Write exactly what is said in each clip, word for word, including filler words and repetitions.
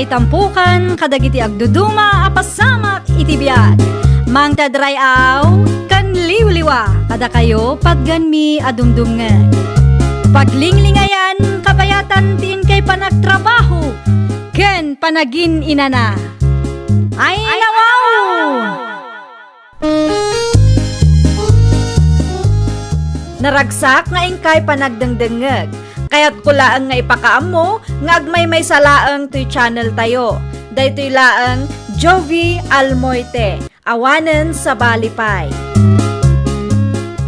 Itampukan kadagiti agduduma a pasamak iti biag. Mangted ray-aw ken liwliwa kadakayo patganmi a dumdumngeg. Paglinglingayan kabayatan ti inkay panagtrabaho ken panagin-inana. Ay, nawaw! Naragsak nga inkay panagdengdengngeg. Kayatko laeng nga ipakaammo nga agmaymaysa laeng toy channel tayo. Daytoy laeng Jovie Almoite, awanen sabali pay.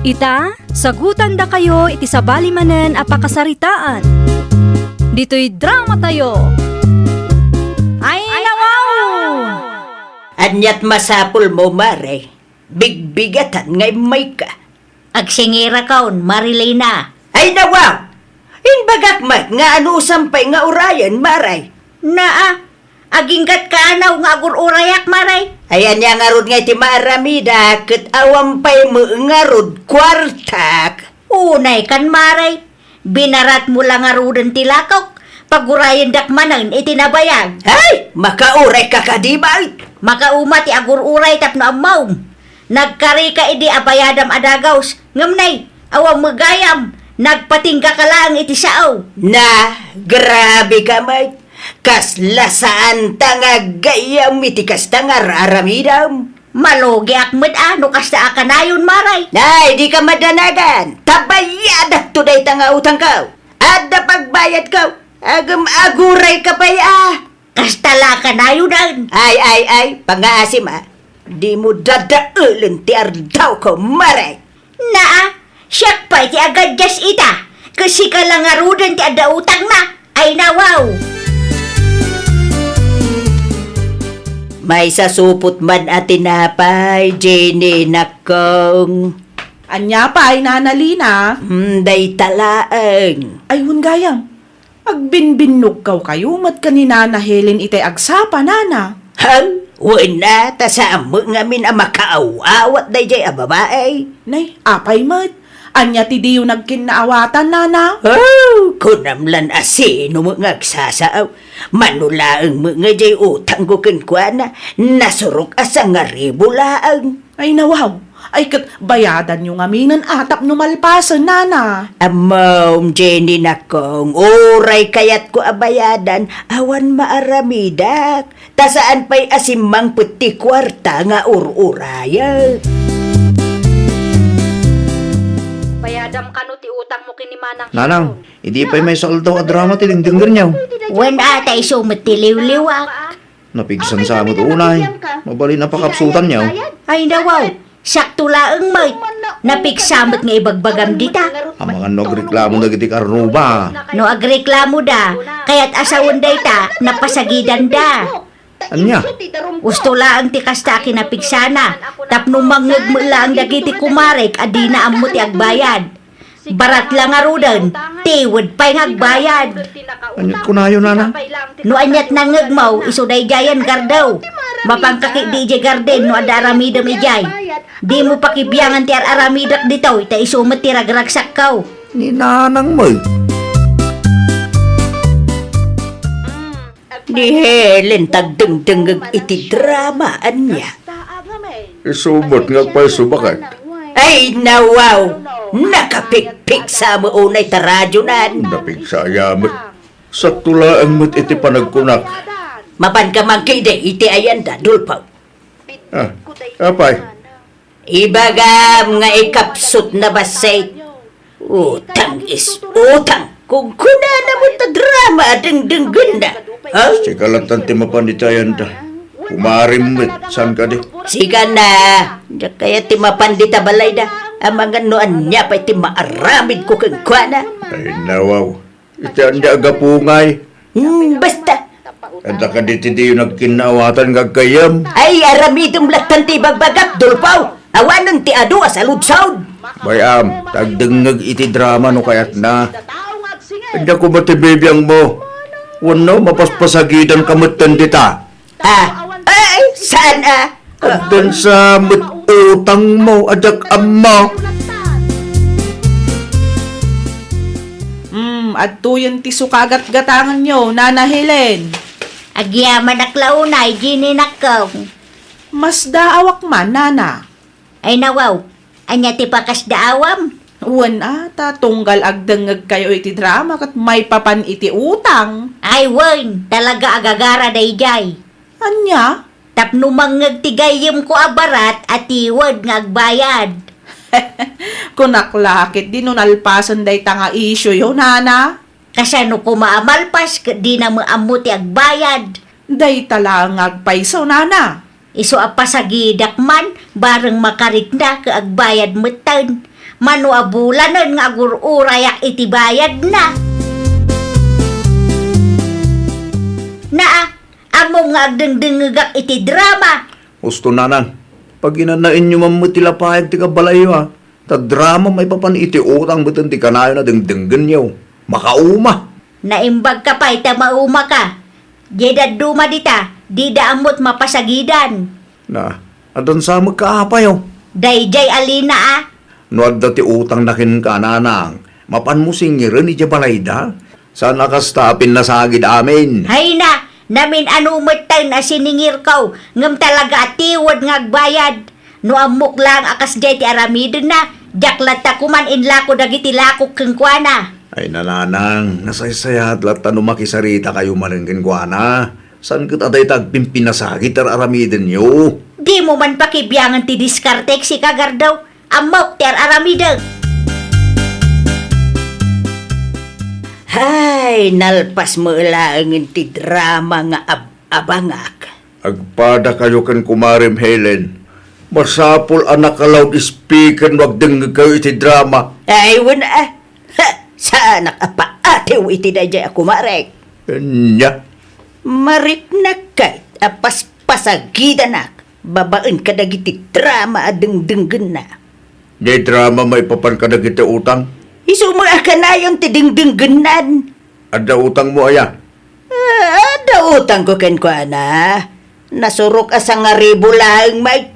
Ita, sagutandakayo iti sabali manen a pakasaritaan. Ditoy drama tayo. Ay, nawaw! Aniat masapulmo, Mare? Bigbigatan nga immayka. Agsingirakon, Marilena. Ay, nawaw! Imbagak met nga anusam pay nga urayen, Mare. Naa, aginggat kaanaw nga agur-urayak, Mare. Ay, ania ngarud nga iti maaramidak ket awan pay met ngarud kuartak? Unay kan, Mare. Binaratmo la ngaruden ti lakok, pagurayendak manen iti nabayag. Ay! Makaurayka kadi, bay? Makauma ti agur-uray tapno ammom. Nagkarika idi a bayadam a dagus, ngem nay, awan met gayam, nagpatinggaka laeng iti sao. Na, grabe ka met. Kasla saanta nga aggayam iti kasta nga ar-aramidem. Malugiak met a no kasta a kanayon, Mare. Ay, dika madanagan. Ta bayadakto dayta nga utangko. Adda pagbayadko. Agem-agurayka pay a. Kasta la a kanayonen. Ay, ay, ay, pangngaasim a. Dimo dadaelen ti ardawko, Mare. Naa, siak pay ti agadias ita, ket sika la ngaruden ti adda utangna. Ay, nawaw! Maisasupot man a tinapay, Jenny, nakkong. Ania pay, Nana Lina? Hmm, dayta laeng. Ay, wen gayam. Agbinbinnogkaw kayo met ken ni Nana Helen itay agsapa, Nana. Ham? Wen a, ta saan met ngamin a makaaw-awat daydiay a babai. Nay, apay met? Ania ti diyo nagkinnaawatan, Nana? Oh, kunam lan a sino met nga agsasaaw. Mano laeng met nga diay utangko kenkuana, nasurok a sangaribu laeng. Ay, nawaw. Ay, ket bayadanyo ngaminen a tapno malpasen, Nana. Ammom, Jenny, nakkong, uray kayatko a bayadan, awan maaramidak. Ta saan pay a simmangpet ti kuarta nga ur-urayek. Bayadam kano ti utangmo ken ni Manang Nanang, Sharon. Idi pay maysa aldaw a drama ti dengdenggenyo. Wen a, ta isu met ti liwliwak. Napigsan sa met unay. Mabalin a pakapsutanyo. Ay, nawaw. Sakto laeng met. Napigsa met nga ibagbagam dita. Amangan no agreklamo dagiti karruba. No agreklamoda, kayat a sawen dayta, napasagidanda. Ania? Usto laeng ti kasta a kinapigsana, tapno mangngeg met laeng dagiti kumarek a dina ammo ti agbayad. Barat la ngaruden, tiwed pay nga agbayad. Aniat kunayo, Nana? No aniat nangngegmo, isu daydiayen gardew. Mapanka ketdi idiay garden no adda aramidem idiay. Dimo pakibiangan ti ar-aramidek ditoy, ta isu met ti ragragsakko. Ni Nanang met. Ni Helen ti agdengdengngeg iti drama, ania? Isu met nga agpayso, baket. Ay, nawaw! Nakapigpigsa met unay ta radionan. Napigsa aya met. Sakto laeng met iti panagkunak. Mapanka man ketdi iti ayanda, Dolfo. Ah, apay? Ibagam nga ikapsut na bassit. Utang is utang. Kunkunana met ta drama a dengdenggenna. Ha? Sika lattan ti mapan iti ayanda. Kumarim met, saan kadi? Sika na. Diak kayat ti mapan dita balayda. Amangan no ania pay ti maaramidko kenkuana. Ay, nawaw. Iti ania a gapu ngay? Hmm, basta. Adda kadi ti diyo nagkinnaawatan nga aggayyem? Ay, aramidem lattan ti ibagbagak, Dolfo. Awanen ti adu a saludsod. Bay-am, ta agdengngeg iti drama no kayatna. Ania koma ti bibiangmo? Wenno, mapaspasagidanka metten dita. Ah, ay, saan a? Addan sa met utangmo a diak ammo. Hmm, adtoyen ti sukagatgatanganyo, Nana Helen. Agyamanak la unay, Jenny, nakkaw. Masdaawak man, nana. Ay nawaw, ania ti pakasdaawam? Wen a, ta tunggal agdengngegkayo iti drama ket maipapan iti utang. Ay wen, talaga agagara daydiay. Ania? Tapno mangngeg ti gayyemko a barat a tiwed nga agbayad. Kunak la ketdi no nalpasen dayta nga isioyo, nana. Kasano koma a malpas ket dina met ammo ti agbayad? Dayta laeng nga agpayso, nana. Isu a pasagidak man, bareng makarikna ket agbayad metten. Mano a bulanen nga agur-urayak iti bayadna. Naa, ammom nga agdengdengngegak iti drama. Husto, nanang. Paginanaenyo man met ti lapayag ti kabalayyo, a. Ta drama maipapan iti utang metten ti kanayon a dengdenggenyo. Makauma! Naimbagka pay ta maumaka. Diay dadduma dita, dida ammo ti mapasagidan. Na, addan sa met ka, apay, o? Daydiay a Lina, a. No adda ti utangna kenka, nanang, mapanmo singiren idiay balayda? Saan a kasta a pinnasagid amin. Hayna, namin-ano metten a siningirko, ngem talaga a tiwed nga agbayad. No ammok laeng a kasdiay ti aramidenna, diak latta koman inlako dagiti lakok kenkuana. Ay, nanang, nasaysayaat latta no makisaritakayo manen kenkuana. Saan ket a dayta agpimpinasagid ti ar-aramidenyo? Dimo man pakibiangen ti diskartek, sika, Gardaw. Ammok ti ar-aramidek. Hay, nalpas met laengen ti drama nga ab-abangak. Agpadakayo ken kumarem Helen. Masapul a naka-loudspeaker no agdengngegkayo iti drama. Ay, wen a. Ha, saanak a paatiw iti daydiay a kumarek. Ania? Mariknak ket a paspasagidanak babaen kadagiti drama a dengdenggenna. Diay drama maipapan kadagiti utang? Isu met a kanayon ti dengdenggennan. Adda utangmo aya? Ah, adda utangko kenkuana. Nasurok a sangaribu laeng met.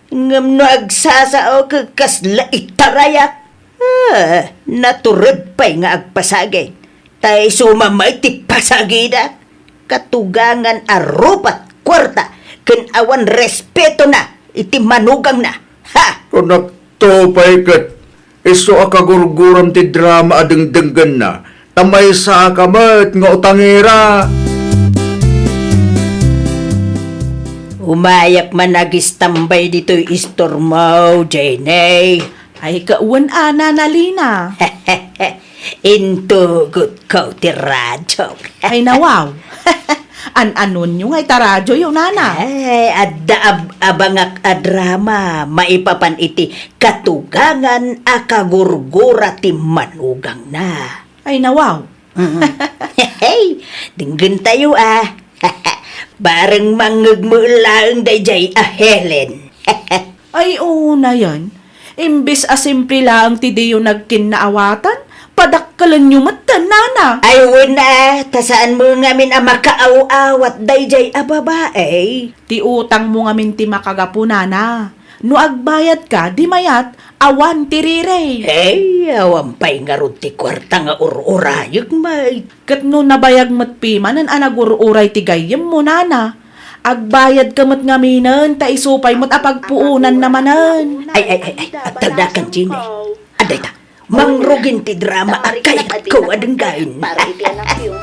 Ngem no agsasao ket kasla itarayak. Ah, natured pay nga agpasagid. Ta isu man met ti pasagidak. Katugangan a rupat kuarta ken awan respetona iti manugangna. Ha! Kunakto pay ket isu a kagurguram ti drama a dengdenggenna, ta maysaka met nga utangera. Umayak man agistambay ditoy istormo, Jenny. Ay, kawan a, Nana Lina. Intugotko ti radio. Ay, nawaw. An-anonyo nga ita radioyo, Nana? Ay, adda ab-, abangak a drama maipapan iti katugangan a kagurgura ti manugangna. Ay, nawaw. Mm. Hey, denggentayo, a. Bareng mangngegmo laeng daydiay a Helen. Ay, unayen. Imbes a simple laeng ti diyo nagkinnaawatan, padakkelenyo metten, Nana. Ay, wen a, ta saanmo ngamin a makaaw-awat daydiay a babai. Ti utangmo ngamin ti makagapu, Nana. No agbayadka, di mayat, awan ti rirey. Hey, awan pay ngarud ti kuarta nga ur-urayek met. Ket no nabayag met pimanen a nagur-uray ti gayyemmo, Nana, agbayadka met ngaminen, ta isu pay met a pagpuonanna manen. Ay, ay, ay, ay, agtaldakan, Jenny. Adda ita, mangrugin ti drama a kayatko a denggen. Para iti anakyo.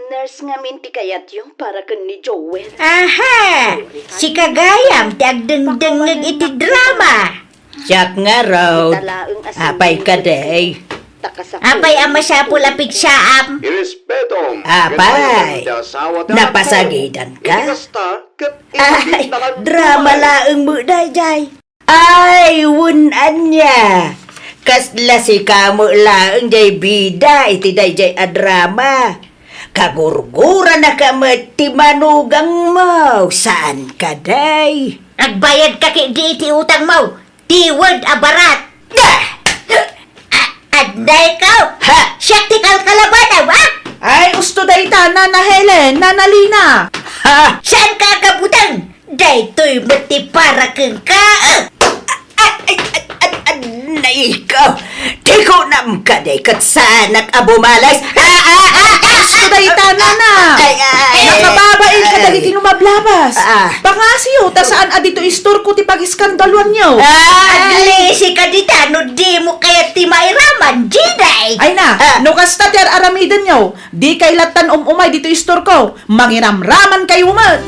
Nurse ngamin ti kayatyo para ken ni Joel. Aha! Sika gayam ti agdengdengngeg iti drama. Siak ngarud. Apay kadi? Apay a masapul a pigsaam? Irespetom. Apay. Napasagidanka? Ay, drama laeng met daydiay. Ay, wen ania. Kasla sika met laeng diay bida iti daydiay a drama. Kagurguranaka met ti manugangmo, saan kadi? Agbayadka ketdi iti utangmo. Tiwed a barat. Ah! A-, adda ikaw? Ha? Siak ti kalkalabanam, a? Ay, usto dayta, Nana Helen, Nana Lina. Ha? Saanka a kabuteng? Daytoy met ti para kenka, a? A-, a-, ay, ad-, ad-, ad-, Ay, ikaw, di ko nam kadi ket saanak a bumales. Ah, ah, ah, ah, Kasto dayta, nana? Ay, ay, ay, Nakababain ka ay. dagiti lumablabas. Ah. Pangasiyo, ta saan a ditoy istorko ti pagiskandaluanyo. Ah, aglisi ka dita, no di mo kayat ti mairaman, Jinay. Ay na, Ah. no kasta ti ar-aramidenyo, di kay lattan um-umay ditoy istorko. Mangiramraman kayo met.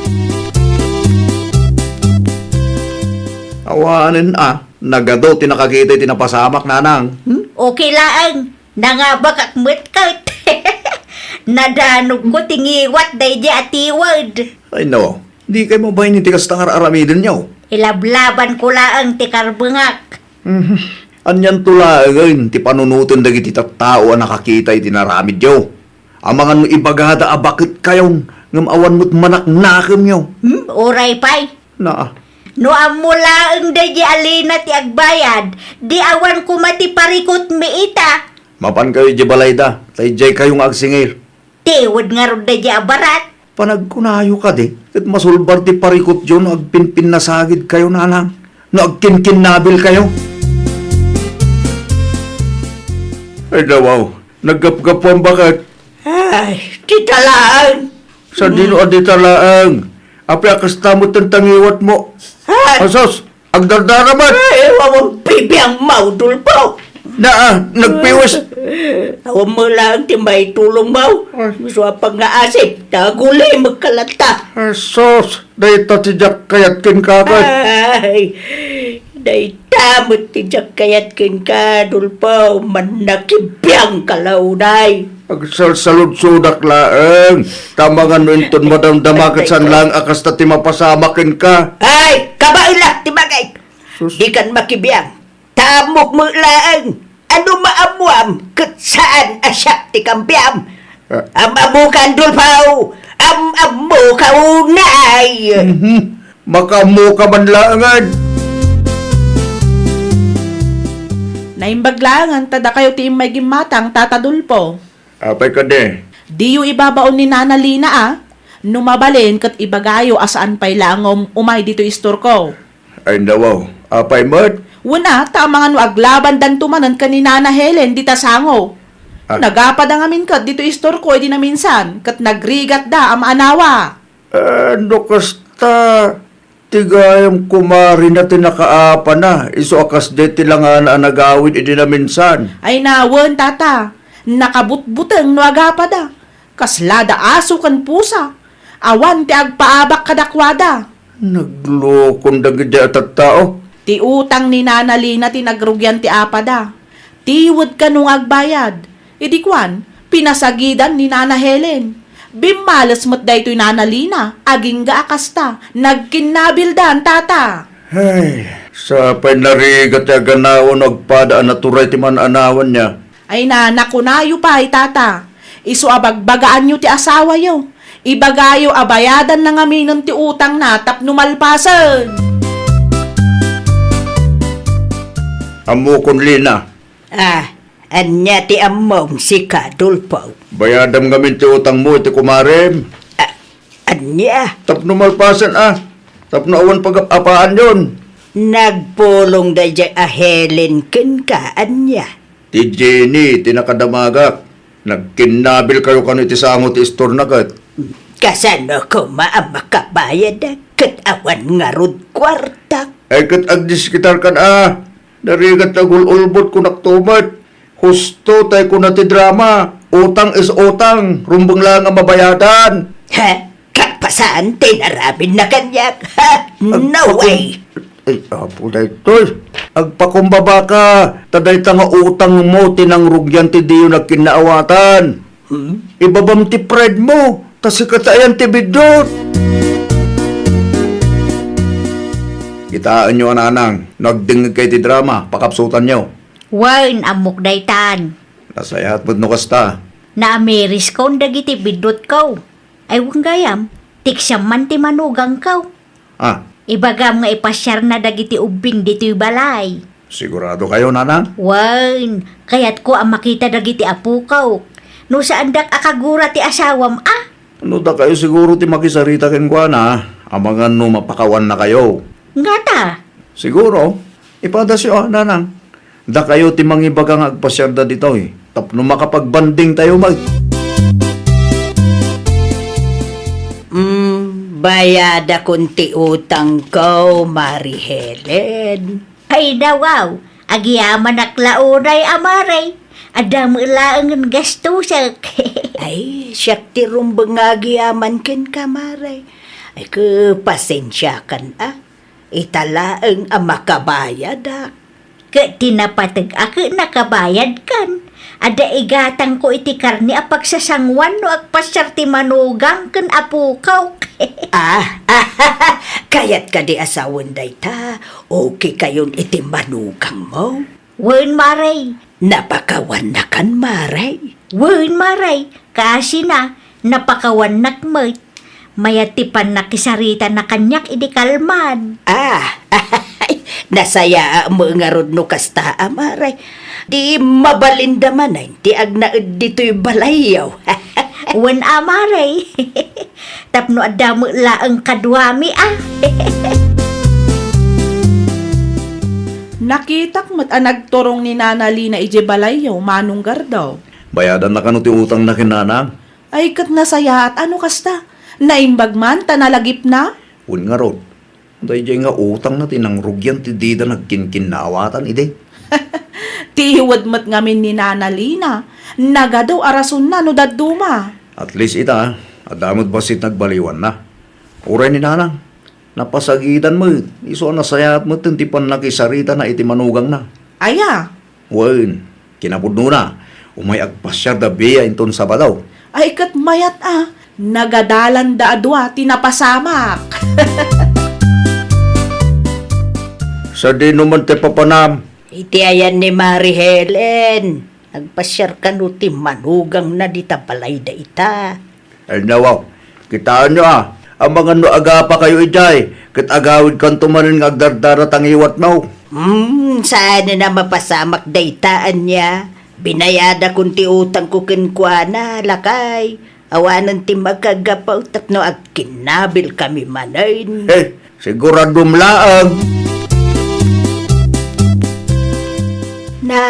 Awanen a, nagadu ti nakakita iti napasamak, nanang. Hmm? Okay laeng, nangabakak met ket. Nadanogko ti ngiwat daydi a tiwed. Ay no, di kay mabain iti kasta nga ar-aramidenyo. Ilablabanko laeng ti karbengak. Mhm. Anianto laengen ti panunoten dagiti tattao a nakakita iti naramidyo? Amangan no ibagada a baketkayon, ngem awan met manaknakemyo. Hmm, uray pay. Naa. No ammo laeng daydi a Lina ti agbayad, di awan koma ti parikutmi ita. Mapankayo idiay balayda, ta idiaykayo nga agsingir. Tiwed ngarud daydi a barat. Panagkunayo kadi, ket masulbar ti parikutyo no agpinpinnasagidkayo, nanang, no agkinkinnabilkayo. Ay, dawaw, naggapgapuan baket. Ay, dita laeng. Sadino a dita laeng? Apay a kasta met ti nangiwatmo? Ay. Asus, agdardara met. Ay, awan bibiangmo, Dolfo. Naa, nagpiwes. Awan met laeng ti maitulongmo. Ay. Isu a pangngaasip, ta agulimekka latta. Asus, dayta ti diak kayat kenka ket. Ay, dayta met ti diak kayat kenka, Dolfo, mannakibiangka la unay. Agsalsaludsodak laeng, ta amangan no inton madamdama ket saan laeng a kasta ti mapasamak kenka. Ay, kabaelak ti bagay. Sus. Dikan makibiang. Ta ammok met laeng, ano maammoam ket saan a siak ti kambiam. Ah. Am-ammokan, Dolfo, am-ammoka unay. Mhm. Makaammoka man laengen. Naimbag laengen ta dakayo ti immay gimmatang, Tata Dolfo. Apay kadi? Diyo ibabaon ni Nana Lina a, no mabalin ket ibagayo a saan pay laeng nga um-, umay ditoy istorko. Ay, nawaw. Apay met? Wen a, ta amangan no aglabandanto manen ken ni Nana Helen dita sango. Ah. Nagapada ngamin ket ditoy istorko idi naminsan, ket nagrigatda a maanawa. Eh, no kasta, ti gayam kumarina ti nakaapana, isu a kasdiay ti langana a nagawid idi naminsan. Ay, nawen, tata. Nakabutbuteng no agapada. Kasla da aso ken pusa. Awan ti agpaabak kadakuada. Naglokon dagiti a tattao. Ti utang ni Nana Lina ti nagrugian ti apada. Tiwed kano nga agbayad. Idi kuan, pinasagidan ni Nana Helen. Bimmales met daytoy Nana Lina, agingga a kasta, nagkinnabildan, tata. Ay, sapay narigat ti aganaw no agpada a naturay ti man-anawanna. Ay na, nakunayo pay, tata. Isu a bagbagaanyo ti asawayo. Ibagayo a bayadanna ngaminen ti utangna tapno malpasen. Ammokon, Lina. Ah, ania ti ammom, sika, Dolfo? Bayadam ngamin ti utangmo iti kumarem. Ah, ania? Tapno malpasen, ah. Tapno awan pagap-apaanyon. Nagpulong daydiay a Helen kenka, ania? Ti Jenny ti nakadamagak. Nagkinnabilkayo kano iti sango ti istorna ket. Kasano koma a makabayad ket awan ngarud kuartak? Ay, ket agdiskitarkan a. Narigat ti agul-ulbod kunakto met. Husto tay kuna ti drama, utang is utang, rumbeng laeng a mabayadan. Ha? Kapasan ti inaramidna kaniak, ha? No way! Ay, apo daytoy. Agpakumbaba ka, ta dayta nga utangmo ti nangrugian ti diyo nagkinnaawatan. Hmm? Ibabam ti pride mo, ta sika ti ayan ti biddut. Kitaenyo a nanang, no agdengngegkayo ti drama, pakapsutanyo. Wen, ammok daytan. Nasayaat met no kasta. Naamiriskon dagiti biddutko. Ay, wen gayam, tiksiam man ti manugangko. Ah. Ibagam nga ipasiarna dagiti ubbing ditoy balay. Sigurado kayo, nanang? Wen, kayatko a makita dagiti apoko. No saandak a kagura ti asawam, a? No dakayo siguro ti makisarita kenkuana, amangan no mapakawanna kayo. Ngata? Siguro. Ipadasyo, a, nanang. Dakayo ti mangibaga nga agpasiarda ditoy tapno makapagbandingtayo met. Mm, bayadakon ti utangko, Mari Helen. Ay, nawaw, agyamanak la unay a, Mare. Adda met laengen gastosek. Ay, siak ti rumbeng nga agyaman kenka, Mare. Ay, ke, pasensiakan, a. Ita laeng a makabayadak. Ket ti napateg a ket nakabayadkan. Adda igatangko iti karne a pagsasanguan no agpasiar ti manugang ken apokok. Ah, kayat kadi a sawen dayta? Okay kayon iti manugangmo? Wen, Mare. Napakawannakan, Mare? Wen, Mare. Kasina, napakawannak met. Mayat ti pannakisaritana kaniak idi kalman. Ah, nasayaat met ngarud no kasta a, Mare. Di mabalinda manen ti agnaed ditoy balayyo. Wen a, Mare. Tapno adda met laeng kaduami a. Nakitak met a nagturong ni Nana Lina idiay balayyo, Manong Gardo. Bayadanna kano ti utangna ken nanang? Ay, ket nasayaat a no kasta. Naimbag man ta nalagipna. Wen ngarud, daydiay nga utangna ti nangrugian ti dida nagkinkinnaawatan idi. Ti iwed met ngamin ni Nana Lina, nagadu a rasonna no dadduma. At least ita, adda met bassit nagbaliwanna. Uray ni Nanang, napasagidan met, isu a nasayaat metten ti pannakisaritana iti manugangna. Aya? Wen, kinapudnona, umay agpasiarda biya inton Sabado. Ay, ket mayat a, nagadalanda a dua ti napasamak. Sadino man ti papanam? Iti ayan ni Mari Helen, agpasiar kano ti manugangna dita balay dayta. Ay, nawaw, kitaenyo a, amangan no agapakayo idiay, ket agawidkanto manen nga agdardara ta ngiwatmo. Hmm, saanen a mapasamak dayta, ania? Binayadakon ti utangko kenkuana, lakay. Awanen ti makagapu tapno agkinnabilkami manen. Eh, siguradom laeng. Na,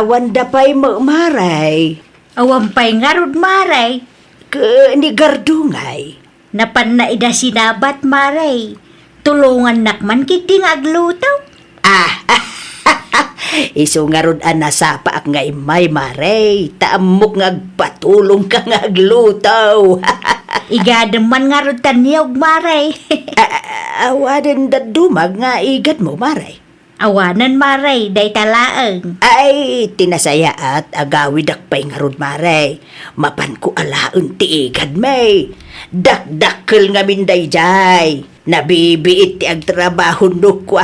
awanda pay met, Mare. Awan pay ngarud, Mare. Ken ni Gardo ngay? Napanna ida sinabat, Mare. Tulongannak man ketdi nga agluto. Ah, isu ngarud a nasapaak nga immay, Mare. Ta ammok nga agpatulongka nga agluto. Igadem man ngarud ta niyog, Mare. A-, a-, awanen dadduma nga igadmo, Mare? Awanen, Mare, dayta laeng. Ay, ti nasayaat, agawidak pay ngarud, Mare. Mapanko alaen ti igadmi. Dakdakkel ngamin daydiay. Nabibiit ti agtrabaho no kua.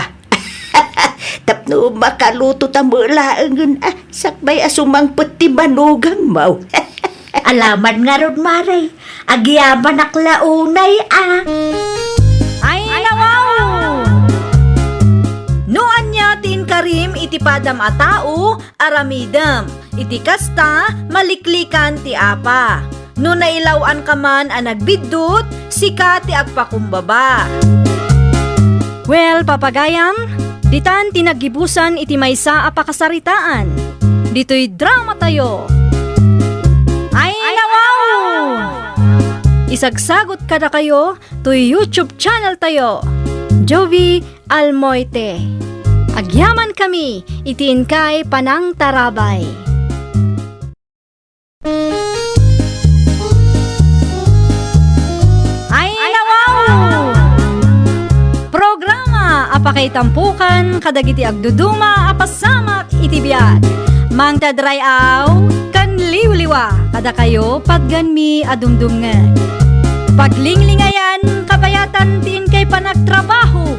Tapno makaluto ta met laengen a, sakbay a sumangpet ti manugangmo. Alaman ngarud, Mare. Agyamanak la unay a. Ay, nawaw! No ania ti inkarim iti padam a tao, aramidem. Iti kasta, maliklikan ti apa. No nailaw-anka man a nagbiddut, sika ti agpakumbaba. Well, papagayam, ditan ti naggibusan iti maysa a pakasaritaan. Ditoy dramatayo. Ay, nawaw! Isagsagot kadakayo toy YouTube channel tayo, Jovie Almoite. Agyamankami iti inkay panangtarabay. Ay, nawaw! Programa a pakaitampokan kadagiti agduduma a pasamak iti biag. Mangted ray-aw ken liwliwa kadakayo patgenmi a dumdumngeg. Paglinglingayan, kabayatan ti inkay panagtrabaho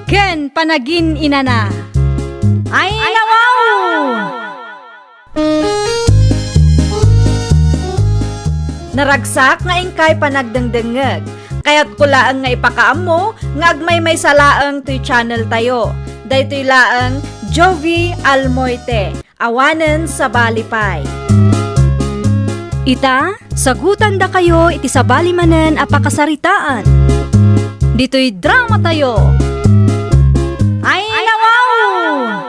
ken panagin-inana. Ay, nawaw! Naragsak nga inkay panagdengdengngeg. Kayatko laeng nga ipakaammo nga agmaymaysa laeng toy channel tayo. Daytoy laeng Jovie Almoite, awanen sabali pay. Ita, sagutandakayo iti sabali manen a pakasaritaan. Ditoy dramatayo. Ay, nawaw!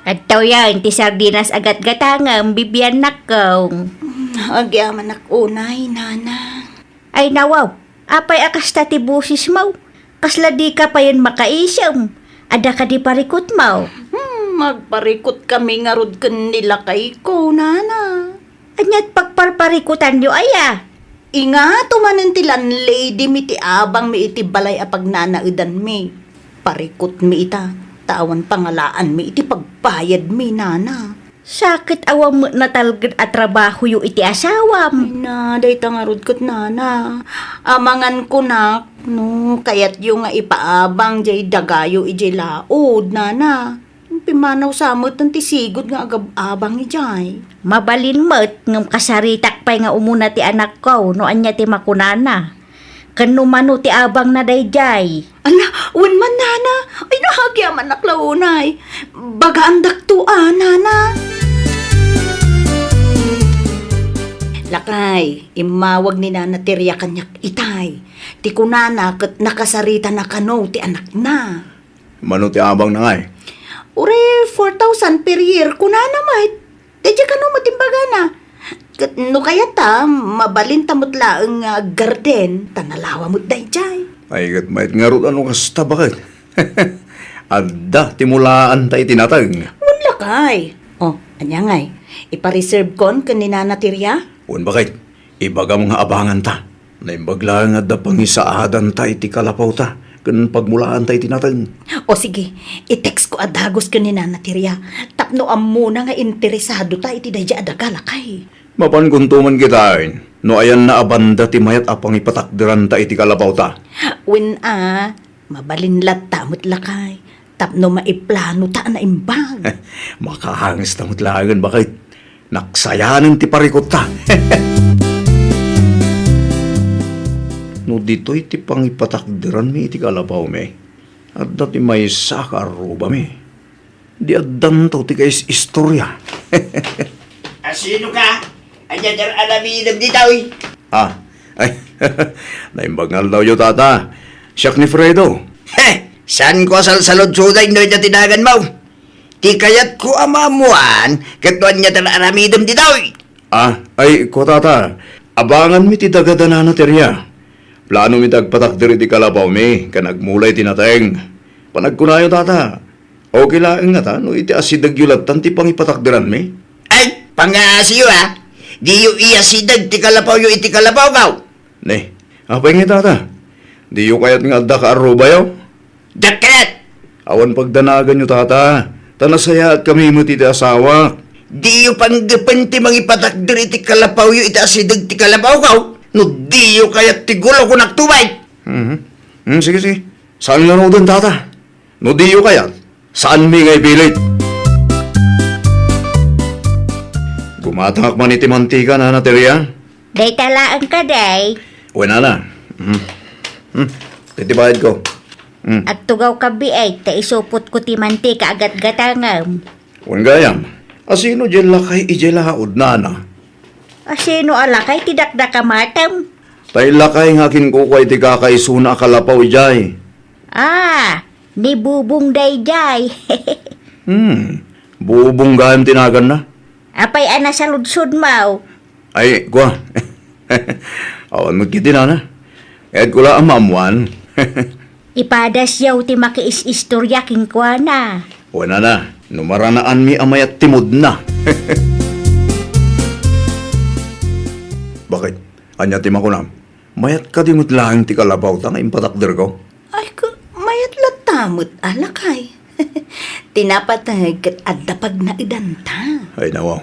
Adto O yan, ti sardinas a gatgatangem, bibiannakko. Mm, agyamanak unay, nana. Ay, nawaw, apay a kasta ti bosesmo? Kasla dika payen makaisem? Adda kadi parikutmo? Hmm, agparikut kami ngarud ken ni lakayko, nana. Ania't pagparparikutanyo aya? Ingato manen ti landlady mi ti abang mi iti balay a pagnanaedan mi. Parikut mi ita, ta awan pangalaanmi iti pagbayad mi, nana. Sakit awan met natalged a trabahoyo iti asawam. Ay na, dayta ngarud ket, nana. Amangan kunak, no kayatyo nga ipaabang jay dagayo ijay laod, nana. Pimmanaw sa met ti sigud nga agab-abang idiay. Mabalin met, ngem kasaritak pay nga umuna ti anakko no ania ti makunana. Ken no mano ti abangna daydiay. Ala, wen man, nana. Ay, nahagiamanak la unay. Bagaandakto a, nana. Lakay, immawag ni Nana Teria kaniak itay. Ti kunana ket nakasaritana kano ti anakna. Mano ti abangna ngay? Uray four thousand per year, kunana met. Daydiay kano met imbagana. Ket no kayata, mabalinta met laeng nga aggarden, ta nalawa met daydiay. Ay, ket mayat ngarud a no kasta, baket. Adda ti mulaanta iti nateng. Wen lakay. O, ania ngay? Ipareservekon ken ni Nana Teria? Wen, baket. Ibagam nga abanganta. Naimbag laeng nga adda pangisaadanta iti kalapawta ken pagmulaanta iti nateng. O sige, i-textko a dagus ken ni Nana Teria tapno ammona nga interesadota iti daydiay a daga, lakay. Mapankonto man kitaen no ayanna a banda ti mayat a pangipatakderanta iti kalapawta. Wen a, mabalin latta met, lakay, tapno maiplanota a naimbag. Makaangesta met laengen, baket. Naksayanen ti parikutta. No ditoy ti pangipatakderanmi iti kalapawmi, adda ti maysa a kaarrubami. Di addanto ti kais-istoria. Asino ka? Ania ti aramidem ditoy? Ah, ay, naimbag nga aldawyo, tata. Siak ni Fredo. He! Saanko a salsaludsoden no ania ti naganmo? Ti kayatko a maammuan ket no ania ti aramidem ditoy. Ah, ay, kua, tata, abanganmi ti daga da Nana Teria. Planomi ti agpatakder iti kalapawmi ken agmula iti nateng. Panagkunayo, tata, okay laeng ngata no iti asidegyo lattan ti pangipatakderanmi? Ay, pangngasiyo, a! Diyo iasideg ti kalapawyo iti kalapawko. Ne, apay ngay, tata? Diyo kayat nga adda kaarrubayo? Diak kayat! Awan pagdanaganyo, tata, ta nasayaat kami met iti asawak. Diyo panggepen ti mangipatakder iti kalapawyo iti asideg ti kalapawko, no diyo kayat ti gulo, kunak, tubay! Mhm. Mm, sige, sige. Saan ngaruden, tata? No diyo kayat, saanmi nga ipilit. Gumatangak man iti mantika, Nana Teria. Dayta laeng kadi. Wen, nana. Mm. Mm. Iti bayadko. Mm. Agtugawka biit ta isupotko ti mantika a gatgatangem. Wen gayam, asino diay lakay idiay laod, nana? Asino a lakay ti dakdakamatem? Tay lakay nga akinkukua iti kakaisuna a kalapaw idiay. Ah, ni Bubong daydiay. Hmm, Bubong gayam ti naganna. Apay a nasaludsodmo? Ay, kua. Awan met ketdi, nana. Kayatko la a maammuan. Ipadasyo ti makiis-istoria kenkuana. Wen, nana, no maranaanmi a mayat ti mood-na. Baket? Ania ti makunam? Mayat kadi met laeng ti kalapawta nga impatakderko? Ay, ka, mayat latta met a lakay. Ti napateg ket adda pagnaedanta. Ay, nawaw.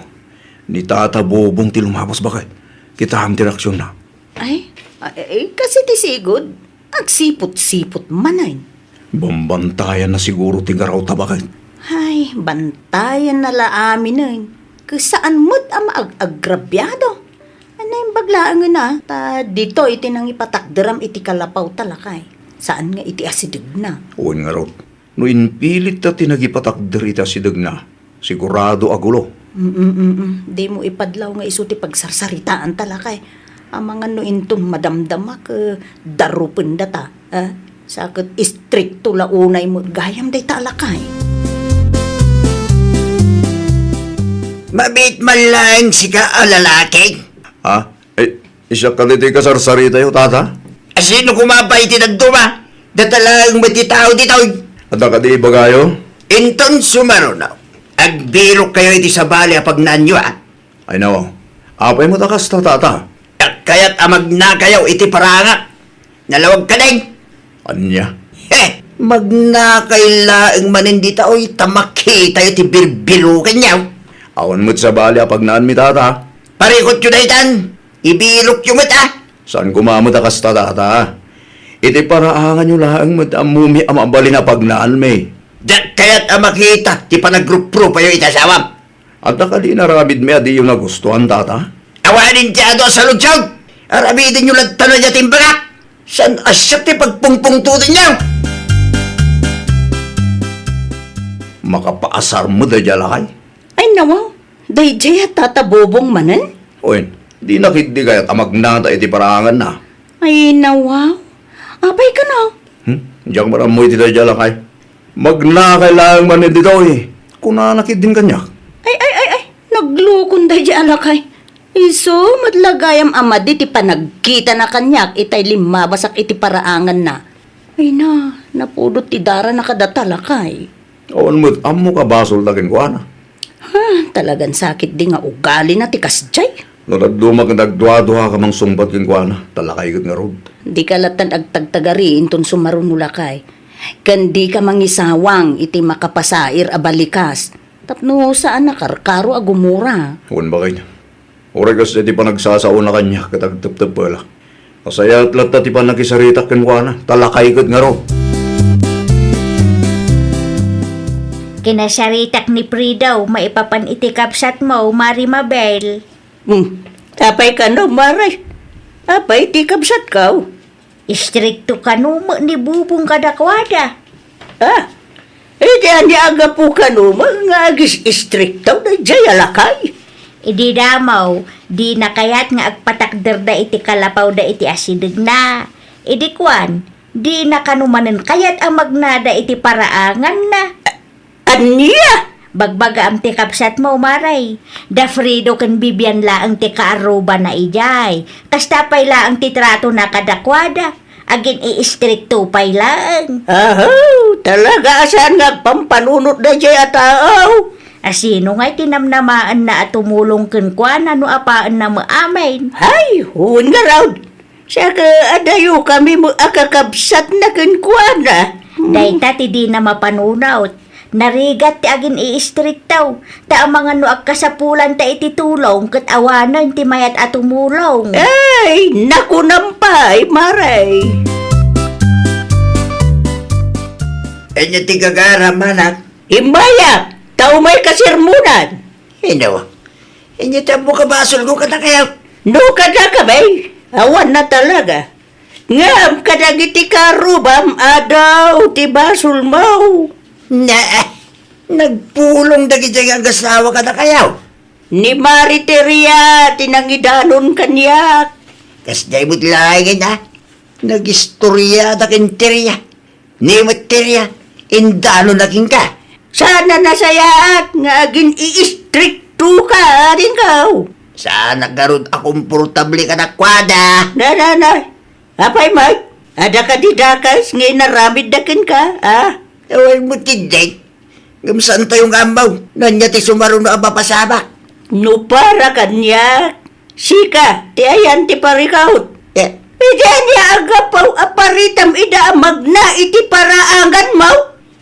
Ni Tata Bubong ti lumabas, baket. Kitaem ti reaksionna. Ay, ay, ay, kas iti sigud, agsipot-sipot manen. Bambantayanna siguro ti garawta, baket. Ay, bantayanna la aminen. Ket saan met a maag-agrabiado. Ay, naimbag laengen a, ta ditoy ti nangipatakderam iti kalapawta, lakay. Saan nga iti asidegna. Wen ngarud, no impilitta ti nagipatakder iti asidegna, sigurado a gulo. Mm, mm, mm. Dimo ipadlaw nga isu ti pagsarsaritaanta, lakay. Amangan no inton madamdama ket darupendata, a? Sa ket istrikto la unay met gayam dayta a lakay. Mabiit man laeng sika a lalaki. Ha? Eh, siak kadi ti kasarsaritayo, tata? A sino koma pay ti dadduma? Data laeng met ti tao ditoy. Adda kadi ibagayo? Inton sumaruno, agbirokkayo iti sabali a pagnaanyo, a. Ay, nawaw. Apay met a kasta, tata? Kayat a magnakayo iti paraangak. Nalawag ka, deng? Ania? He! Magnakay laeng manen ditoy ta makitayo ti birbirokenyo. Awan met sabali a pagnaanmi, tata. Parikutyo daytan. Ibirokyo met, a. Saan koma met a kasta, tata? Iti paraanganyo laeng met ammomi a mabalin a pagnaanmi. Diak kayat a makita ti panagruprupayo iti asawam. Adda kadi inaramidmi a diyo nagustuan, tata? Awanen ti adu a saludsod! Aramidenyo latta no ania ti imbagak! Saan a siak ti pagpungpungtotenyo? Makapaasar met daydiay a lakay? Ay, nawaw. Daydiay a Tata Bobong manen? Wen, dina ketdi kayat a magnada iti paraanganna. Ay, nawaw. Apay kano? Hmm? Diak man ammo iti daydiay a lakay. Magnakay laeng manen ditoy. Kunana ketdin kaniak. Ay, ay, ay, ay. Naglukon daydiay a lakay. Isu met la gayam a madi ti panagkitana kaniak itay limmabasak iti paraanganna. Ay na, napudot ti darana kadata lakay. Awan met ammok a basolda kenkuana. Ha, talagan sakit di nga ugalina ti kasdiay. No dadduma ket agduaduaka mangsungbat kenkuana, ta lakay ket ngarud. Dika lattan agtagtagari inton sumaruno lakay. Ken dika mangisawang iti makapasair a balikas, tapno saan a karkaro a gumura. Wen, baket. Uray kasdiay ti panagsasaona kaniak ket agteptepelak. Nasayaat latta ti pannakisaritak kenkuana, ta lakay ket ngarud. Kinasaritak ni Frido maipapan iti kabsatmo, Mari Mabel. Hmm, apay kano, Mari? Apay ti kabsatko? Istrikto kano met ni Bubong kadakuada. Ah, iti ania a gapu kano met nga agis-istrikto daydiay a lakay? Idi damo, dina kayat nga agpatakderda iti kalapawda iti asidegna. Idi kuan, dina kano manen kayat a magnada iti paraanganna. Ania? Bagbagaam ti kabsatmo, Mari. Da Frido ken Bibian laeng ti kaarrubana idiay. Kasta pay laeng ti tratona kadakuada. Agin-iistrikto pay laeng. Aho, talaga a saan nga agpampanunot daydiay a tao. A sino ngay ti namnamaenna a tumulong kenkuana no apaenna met amin? Hay, wen ngarud. Siak, adayokami met a kakabsatna kenkuana. Dayta ti dina mapanunot. Narigat ti agin-iistrikto. Ta amangan no agkasapulanta iti tulong ket awanen ti mayat a tumulong. Ay, nakunam pay, Mari. Ania ti gagaram, anak? Immayak, ta umay kasermonan. Ino? Ania ti ammok a basolko kadakayo? No kadakami, awan na talaga. Ngem kadagiti karrubam, adu ti basolmo. Ne, nagpulong dagiti nga agasawa kadakayo. Ni Mari Teria ti nangidanon kaniak. Kasdiay met laengen, a? Nagistoriada ken Teria. Ni met Teria, indanonna kenka. Saan a nasayaat nga agin-iistriktoka, adingko. Saanak ngarud a komportable kadakuada. Na, na, na. Apay met, adda kadi dakes nga inaramidda kenka, a? Awan met ketdin. Ngem saantayo nga ammo no ania ti sumaruno a mapasamak. No para kaniak, sika ti ayan ti parikut. Eh. Idi ania a gapu a paritam ida a magna iti paraanganmo?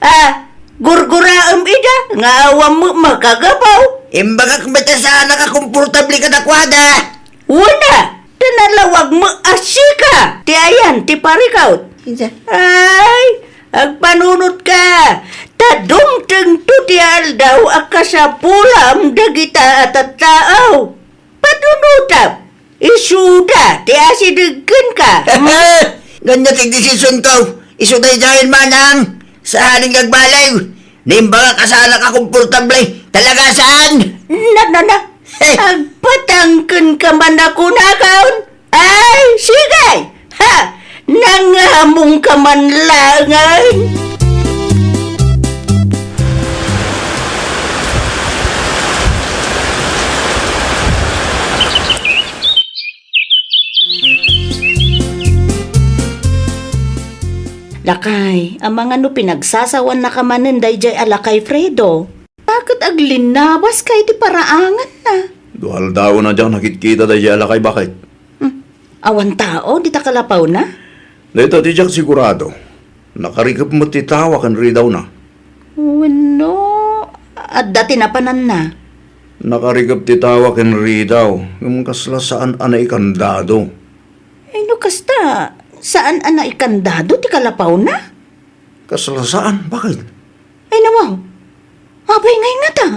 A, gurguraem ida nga awan met makagapu. Imbagak met a saanak a komportable kadakuada. Wen a, ta nalawag met a sika ti ayan ti parikut. Ida. Ay, agpanunotka, ta dumtengto ti aldaw a kasapulam dagita a tattao. Panunotam, isuda ti asideg kenka. Ania ti desisionko? Isu daydiayen, manang. Saanen nga agbaliw. Naimbagak a saanak a komportable. Talaga saan? Na, na, na. Agpatangkenka man a kunakon. Ay, sige! Ha! Nangamongka man laengen! Amangan no pinagsasawanna ka manen daydiay a lakay, Fredo. Baket aglinnabas ka iti paraanganna. Dua aldawen a diak nakitkita daydiay a lakay, baket. Hmm. Awan tao dita kalapawna? Dayta ti diak sigurado. Nakarikep met ti tawa ken ridawna. Wenno, adda ti napananna? Nakarikep ti tawa ken ridaw, ngem kasla saan a naikandado. Ay, no kasta, saan a naikandado ti kalapawna? Kasla saan? Baket? Ay, nawaw. Apay ngay ngata?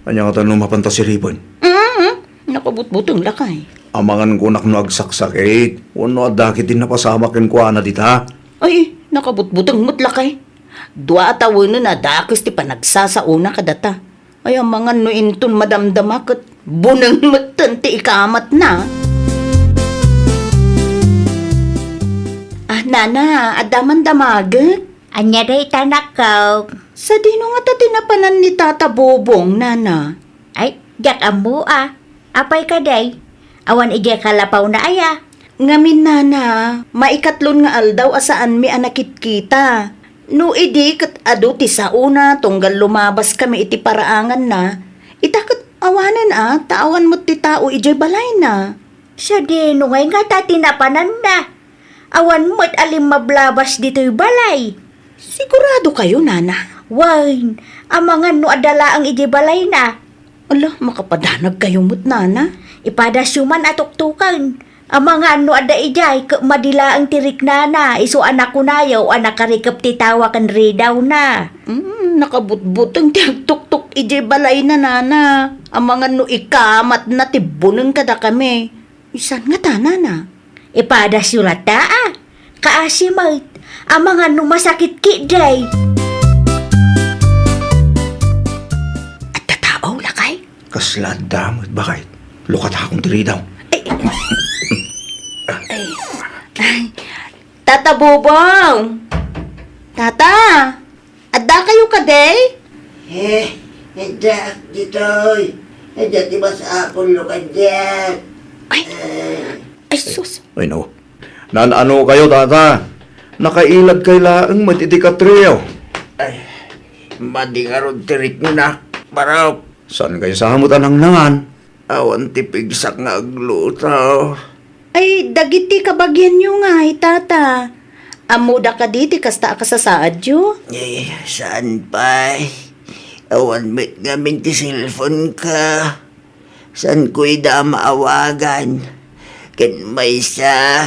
Ania ngata no mapanta siripen? Mm, nakabutbuteng lakay. Amangan kunak no agsaksakit, wenno adda ketdi napasamak kenkuana dita. Ay, nakabutbuteng met lakay. Dua a tawenen a dakes ti panagsasaona kadata. Ay, amangan no inton madamdama ket buneng metten ti ikamatna. Ah, nana, adda man damagek? Ania dayta, anakko? Sadino ngata ti napanan ni Tata Bobong, nana? Ay, diak ammo a. Apay kadi? Awan idiay kalapawna aya? Ngamin, nana, maikatlon nga aldaw a saanmi a nakitkita. No idi ket adu ti saona tunggal lumabaskami iti paraanganna, ita ket awanen a ta awan met ti tao idiay balayna. Sadino ngay ngata ti napananna? Awan met a limmablabas ditoy balay. Sigurado kayo, nana? Wen, amangan no adda laeng idiay balayna. Ala, makapadanag kayo met, nana. Ipadasyo man a tuktoken. Amangan no adda idiay, ket madi laeng ti riknana, isu a nakunayo a nakarikep ti tawa ken ridawna. Mm, nakabutbuteng ti agtuktok idiay balayna, nana. Amangan no ikamatna ti buneng kadakami. Isan ngata, nana? Ipadasyo latta a. Kaasi met, amangan no masakit ketdi. Adda tao, lakay? Kasla adda met, baket. Lukatakon ti ridaw. Ay, ay, ay. Tata Bobong! Tata! Adda kayo kadi? Eh, adda ditoy. Adda ti masapullo kadiak. Ay, eh. Ay, sus. Ay, no. Naan-ano kayo, tata? Nakailad kay laeng met iti katrio. Ay, madi ngarud ti riknak, barok. Saan kayo sa met a nangnangan? Awan ti pigsak nga agluto. Ay, dagiti kabagianyo ngay, tata. Ammoda kadi ti kasta a kasasaadyo? Eh, saan pay? Awan met ngamin ti cellphone-ka. Saanko ida a maawagan? Ken maysa,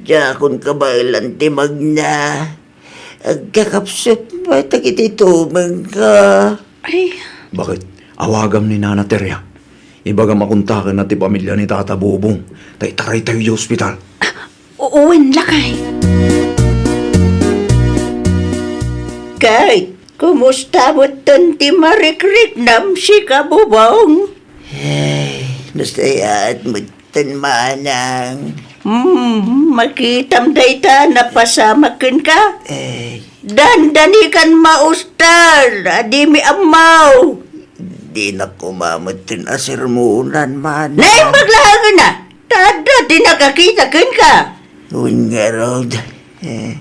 diakon kabaelan ti magna. Agkakapsut met dagiti tumengko. Ay. Baket? Awagam ni Nana Teria. Ibagam a kontakenna ti pamilia ni Tata Bobong. Ta itaraytayo idiay ospital. Ah, u-, wen, lakay. Kate, kumusta metten ti marikriknam, sika, Bobong? Ay, nasayaat met Tan manang. Hmm, makitam dayta napasamak kenka? Eh. Dandani kan maustar, a dimi ammaw. Dinak koma metten a sermonan, manang. Naimbag laengen a! Ta adda ti nakakita kenka. Wen ngarud. Eh.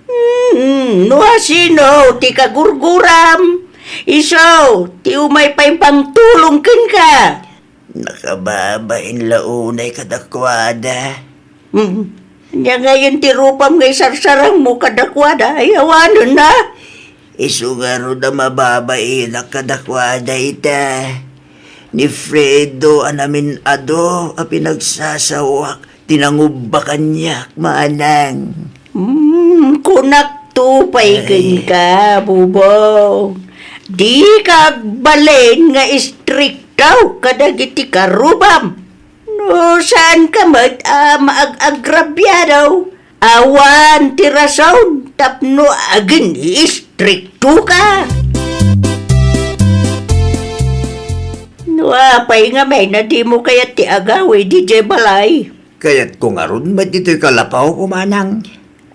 Hmm, no asino ti kagurguram, isu ti umay pay pangtulong kenka. Nakababain la unay kadakuada. Hmm. Ania ngayen ti rupam nga isarsarangmo kadakuada? Ay, awanen a. Isu ngarud a mababainak kadakuada ita. Ni Fredo a namin-adu a pinagsasawak ti nangubba kaniak, manang. Hmm, kunakto pay kenka, Bubong. Dika agbalin nga istrikto kadagiti karubam. No saanka met a maag-agrabiado, awan ti rason tapno agin-istriktoka. No apay ngamin a dimo kayat ti agawid idiay balay? Kayatko ngarud met ditoy kalapawko, manang.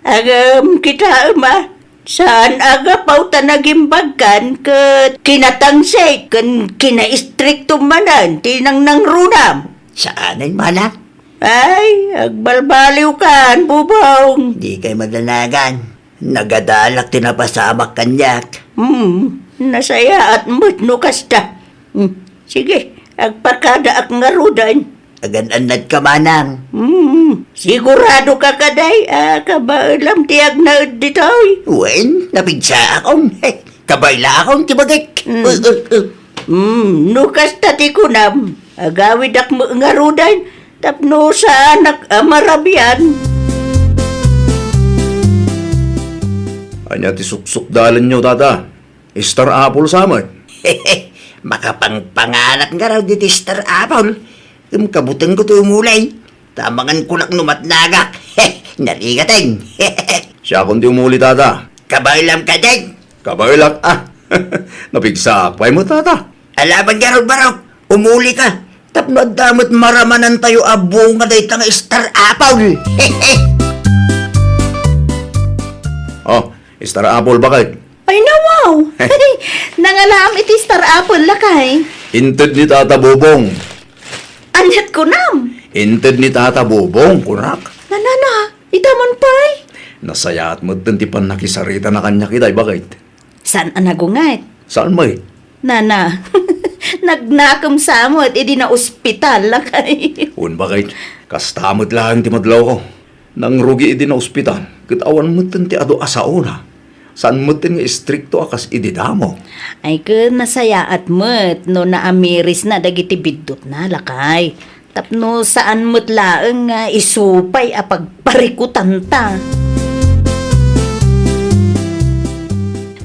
Agem, kitaem a, saan a gapu ta nagimbagkan ket kinatangsit ken kinaistriktom manen ti nangnangrunam. Saanen, manang. Ay, agbalbaliwkan, Bubong. Dikay madanagan. Nagadalak ti napasamak kaniak. Hmm, nasayaat met no kasta. Hmm, sige, agpakadaak ngaruden. Agan-annadka, manang. Hmm, sigurado ka kadi a kabaelam ti agnaed ditoy? Wen, napigsaakon. Kabaelakon ti bagik. Hmm. Uh, uh, uh. Hmm, no kasta ti kunam, agawidak met ngaruden tapno saanak a marabian. Ania ti suksukdalenyo, tata? Star apple sa met? Makapangpanganak ngarud iti star apple. Ngem kabutengko ti umuli. Ta mangan kunak no matnagak. Narigaten. Siakon ti umuli, tata. Kabaelam kadi? Kabaelak, ah. Napigsaak pay met, tata. Alaban ngarud, barok. Umuli ka. Tapno adda met maramanantayo a bunga dayta nga star apple. Oh, star apple, bakit? Ay, nawaw! Nangalaam iti star apple, lakay. Inted ni Tata Bobong. Aniat kunam? Inted ni Tata Bobong, kunak. Nanana, ita man pay? Nasayaat met ti pannakisaritana kaniak itay, bakit? Saan a nagunget? Saan met? Nana, nagnakem sa met idi naospital, lakay. Wen, bakit? Kasta met laeng ti madlawko. Nangrugi idi naospital, ket awan metten ti adu a saona. Saan metten nga istrikto a kas idi damo. Ay, ket nasayaat met no naamirisna dagiti biddutna, lakay. Tapno saan met laeng nga isu pay a pagparikutanta.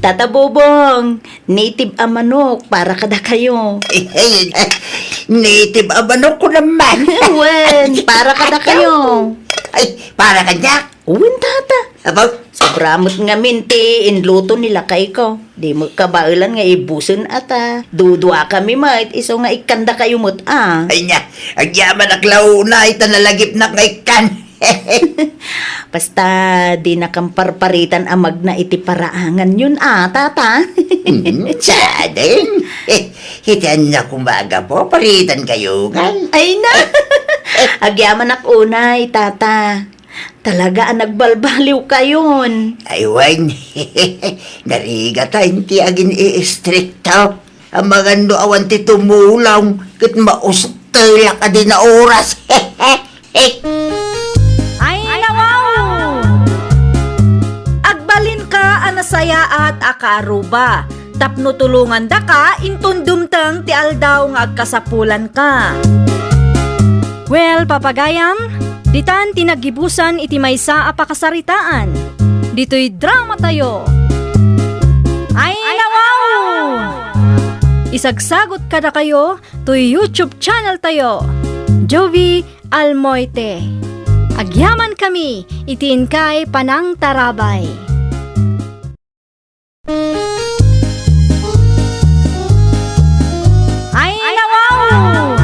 Tata Bobong, native a manok para kadakayo. Native a manok ko naman. Wen, para kadakayo. Ay, para kaniak? Wen, tata. Apo? Sobra met ngamin ti inluto ni lakayko. Di met kabaelan nga ibusen a ta. Dudua kami met, isu nga ikkandakayo met a. Ay nia, agyamanak la unay ta nalagipnak nga ikkan. Basta, dinakam parparitan a magna iti paraanganyon a, tata. Hmm, sadeng. Eh, iti ania koma a gapu, paritankayo ngay. Ay na! Agyamanak unay, tata. Talaga a nagbalbaliwkayon. Ay wen, narigat a inti agin-iistrikto. Amangan no awan ti tumulong, ket maustelak a di naoras. Ay, nawaw! Agbalinka a nasayaat a kaaruba, tapno tulongandaka inton dumteng ti aldaw nga agkasapulanka. Well, papagayam, ditan ti naggibusan iti maysa a pakasaritaan. Ditoy dramatayo. Ay, nawaw! Isagsagot kadakayo toy YouTube channel tayo, Jovie Almoite. Agyaman kami iti inkay panangtarabay. Ay, nawaw!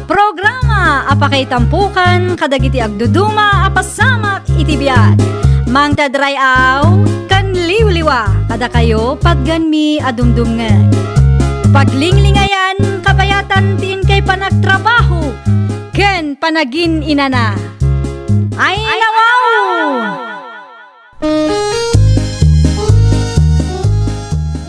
Programa a pakaitampokan kadagiti agduduma a pasamak iti biag. Mangted ray-aw ken liwliwa kadakayo patgenmi a dumdumngeg. Paglinglingayan kabayatan ti inkay panagtrabaho ken panagin-inana. Ay, nawaw!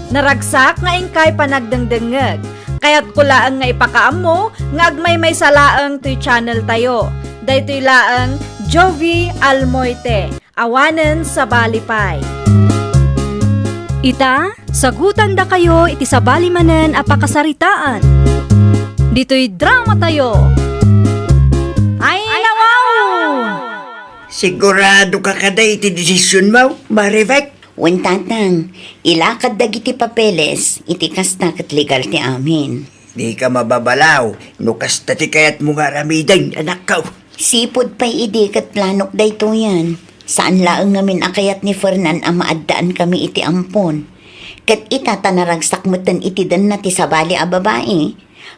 Naragsak nga inkay panagdengdengngeg. Kayatko laeng nga ipakaammo nga agmaymaysa laeng toy channel tayo. Daytoy laeng Jovie Almoite, awanen sabali pay. Ita, sagutandakayo iti sabali manen a pakasaritaan. Ditoy dramatayo. Ay, nawaw! Sigurado ka kadi iti desisionmo, Maribek? Wen, tatang, ilakad dagiti papeles iti kasta ket legal ti amin. Dika mababalaw no kasta ti kayatmo nga aramiden, anakko. Sipud pay idi ket planok daytoyen. Saan laeng ngamin a kayat ni Fernan a maaddaan kami iti ampon. Ket ita ta naragsak metten iti denna ti sabali a babai,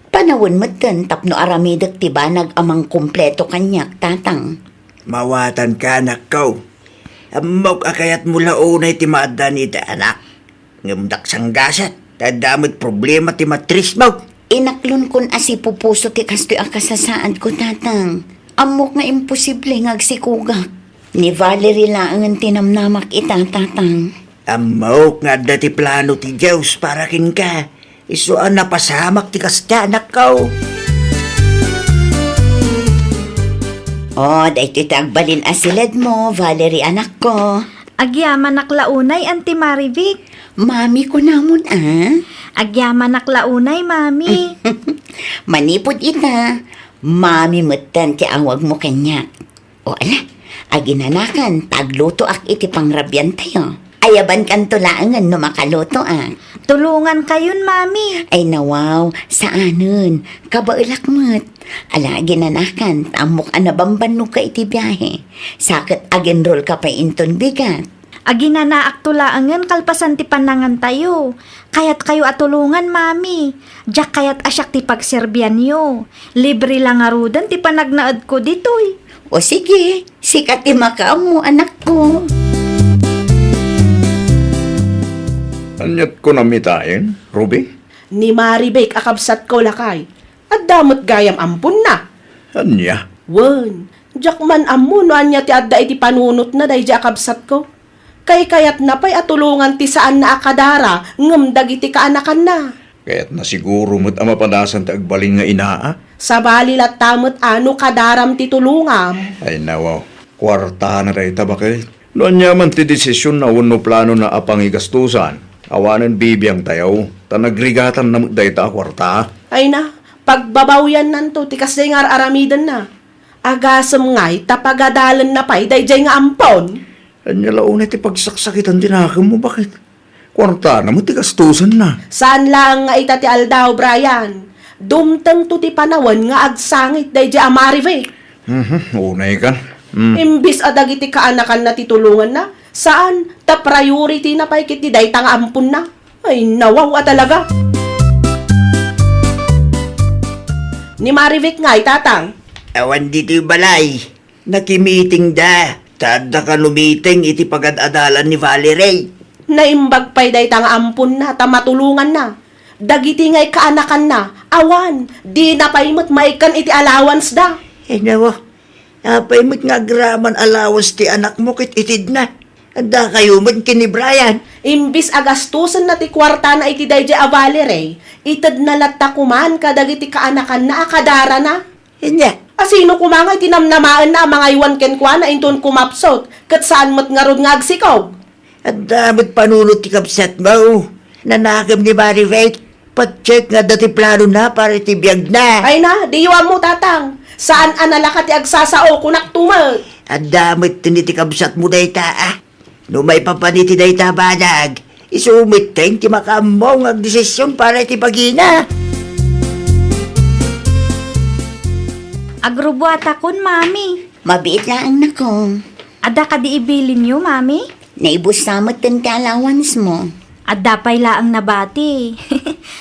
panawen metten tapno aramidek ti banag a mangkumpleto kaniak, tatang. Mawatanka, anakko. Ammok a kayatmo la unay ti maaddaan iti anak. Ngem daksanggaset, ta adda met problema ti matrismo. Inaklonkon a sipupuso ti kastoy a kasasaadko, tatang. Ammok nga imposible nga agsikugak. Ni Valerie laeng ti namnamak ita, Tatang. Ammok nga adda ti plano ti Dios para kenka. Isu a napasamak ti kasta, anakko. Oh, daytoy ti agbalin a siledmo, Valerie, anakko. Agyamanak la unay, Auntie Marivic. Mami kunamon, a? Agyamanak la unay, Mami. Manipud ita, Mami metten ti awagmo kaniak. O ala, aginanakan ta aglutoak iti pangrabiantayo. Ayabankanto laengen no makalutoak. Tulongankayon, Mami. Ay nawaw, saanen. Kabaelak met. Ala, aginanakan ta ammok a nabambannogka iti biahe. Sa ket agenrolka pay inton bigat. Aginanaakto laengen kalpasan ti pannangantayo. Kayatkayo a tulongan, Mami. Diak kayat a siak ti pagserbianyo. Libre la ngaruden ti panagnaedko ditoy. O sige, sika ti makaammo, anakko. Aniat kunam itaen, Ruby? Ni Marivic a kabsatko, lakay. Adda met gayam amponna. Ania? Wen, diak man ammo no ania ti adda iti panunotna daydiay a kabsatko. Kaykayatna pay a tulongan ti saanna a kadara ngem dagiti kaanakanna. Kayatna siguro met a mapadasan ti agbalin nga inaa. Sabali latta met a no kadaram ti tulongam. Ay nawaw, kuartana dayta, baket. No ania man ti desisionna wenno planona a pangigastosan, awanen bibiangtayo, ta nagrigatanna met dayta a kuarta. Ay na, pagbabawyannanto ti kasdiay nga ar-aramidenna. Agasem ngay ta pagadalenna pay daydiay nga ampon. Ania la unay ti pagsaksakitan ti nakemmo, baket? Kuartana met ti gastosenna. Saan laeng nga ita ti aldaw, Brian. Dumtengto ti panawen nga agsangit daydiay a Marivic. Mhm, unay kan. Mm. Imbis a dagiti kaanakanna ti tulonganna, saan, ta priority-na pay ketdi dayta nga amponna. Ay, nawaw a talaga. Ni Marivic ngay, Tatang? Awan ditoy balay. Nakimitingda, ta adda kano miting iti pagad-adalan ni Valerie. Naimbag pay dayta nga amponna ta matulonganna. Dagiti ngay kaanakanna, awan, dina pay met maikkan iti allowance-da. Ay, nawa, apay met nga agraman allowance ti anakmo ket itedna? Adda kayo met ken ni Brian. Imbis a gastosenna ti kuartana iti daydiay a Valerie, itedna latta koman kadagiti kaanakanna a kadarana. Ania? A sino koma nga iti namnamaenna a mangaywan kenkuana inton kumapsut, ket saan met ngarud nga agsikog? Adda met panunot ti kabsatmo. Nanakem ni Marivic, patchek nga adda ti planona para iti biagna. Ay na, diyo ammo, Tatang. Saan a nalaka ti agsasao, kunak tumet. Adda met iti kabsatmo dayta, a. No maipapan iti dayta a banag, isu metten ti makaammo nga agdesisyon para iti bagina. Agrubuatakon, Mami. Mabiit laeng, nakong. Adda kadi ibilinyo, Mami? Naibussa metten ti allowance-mo. Adda pay laeng nabati.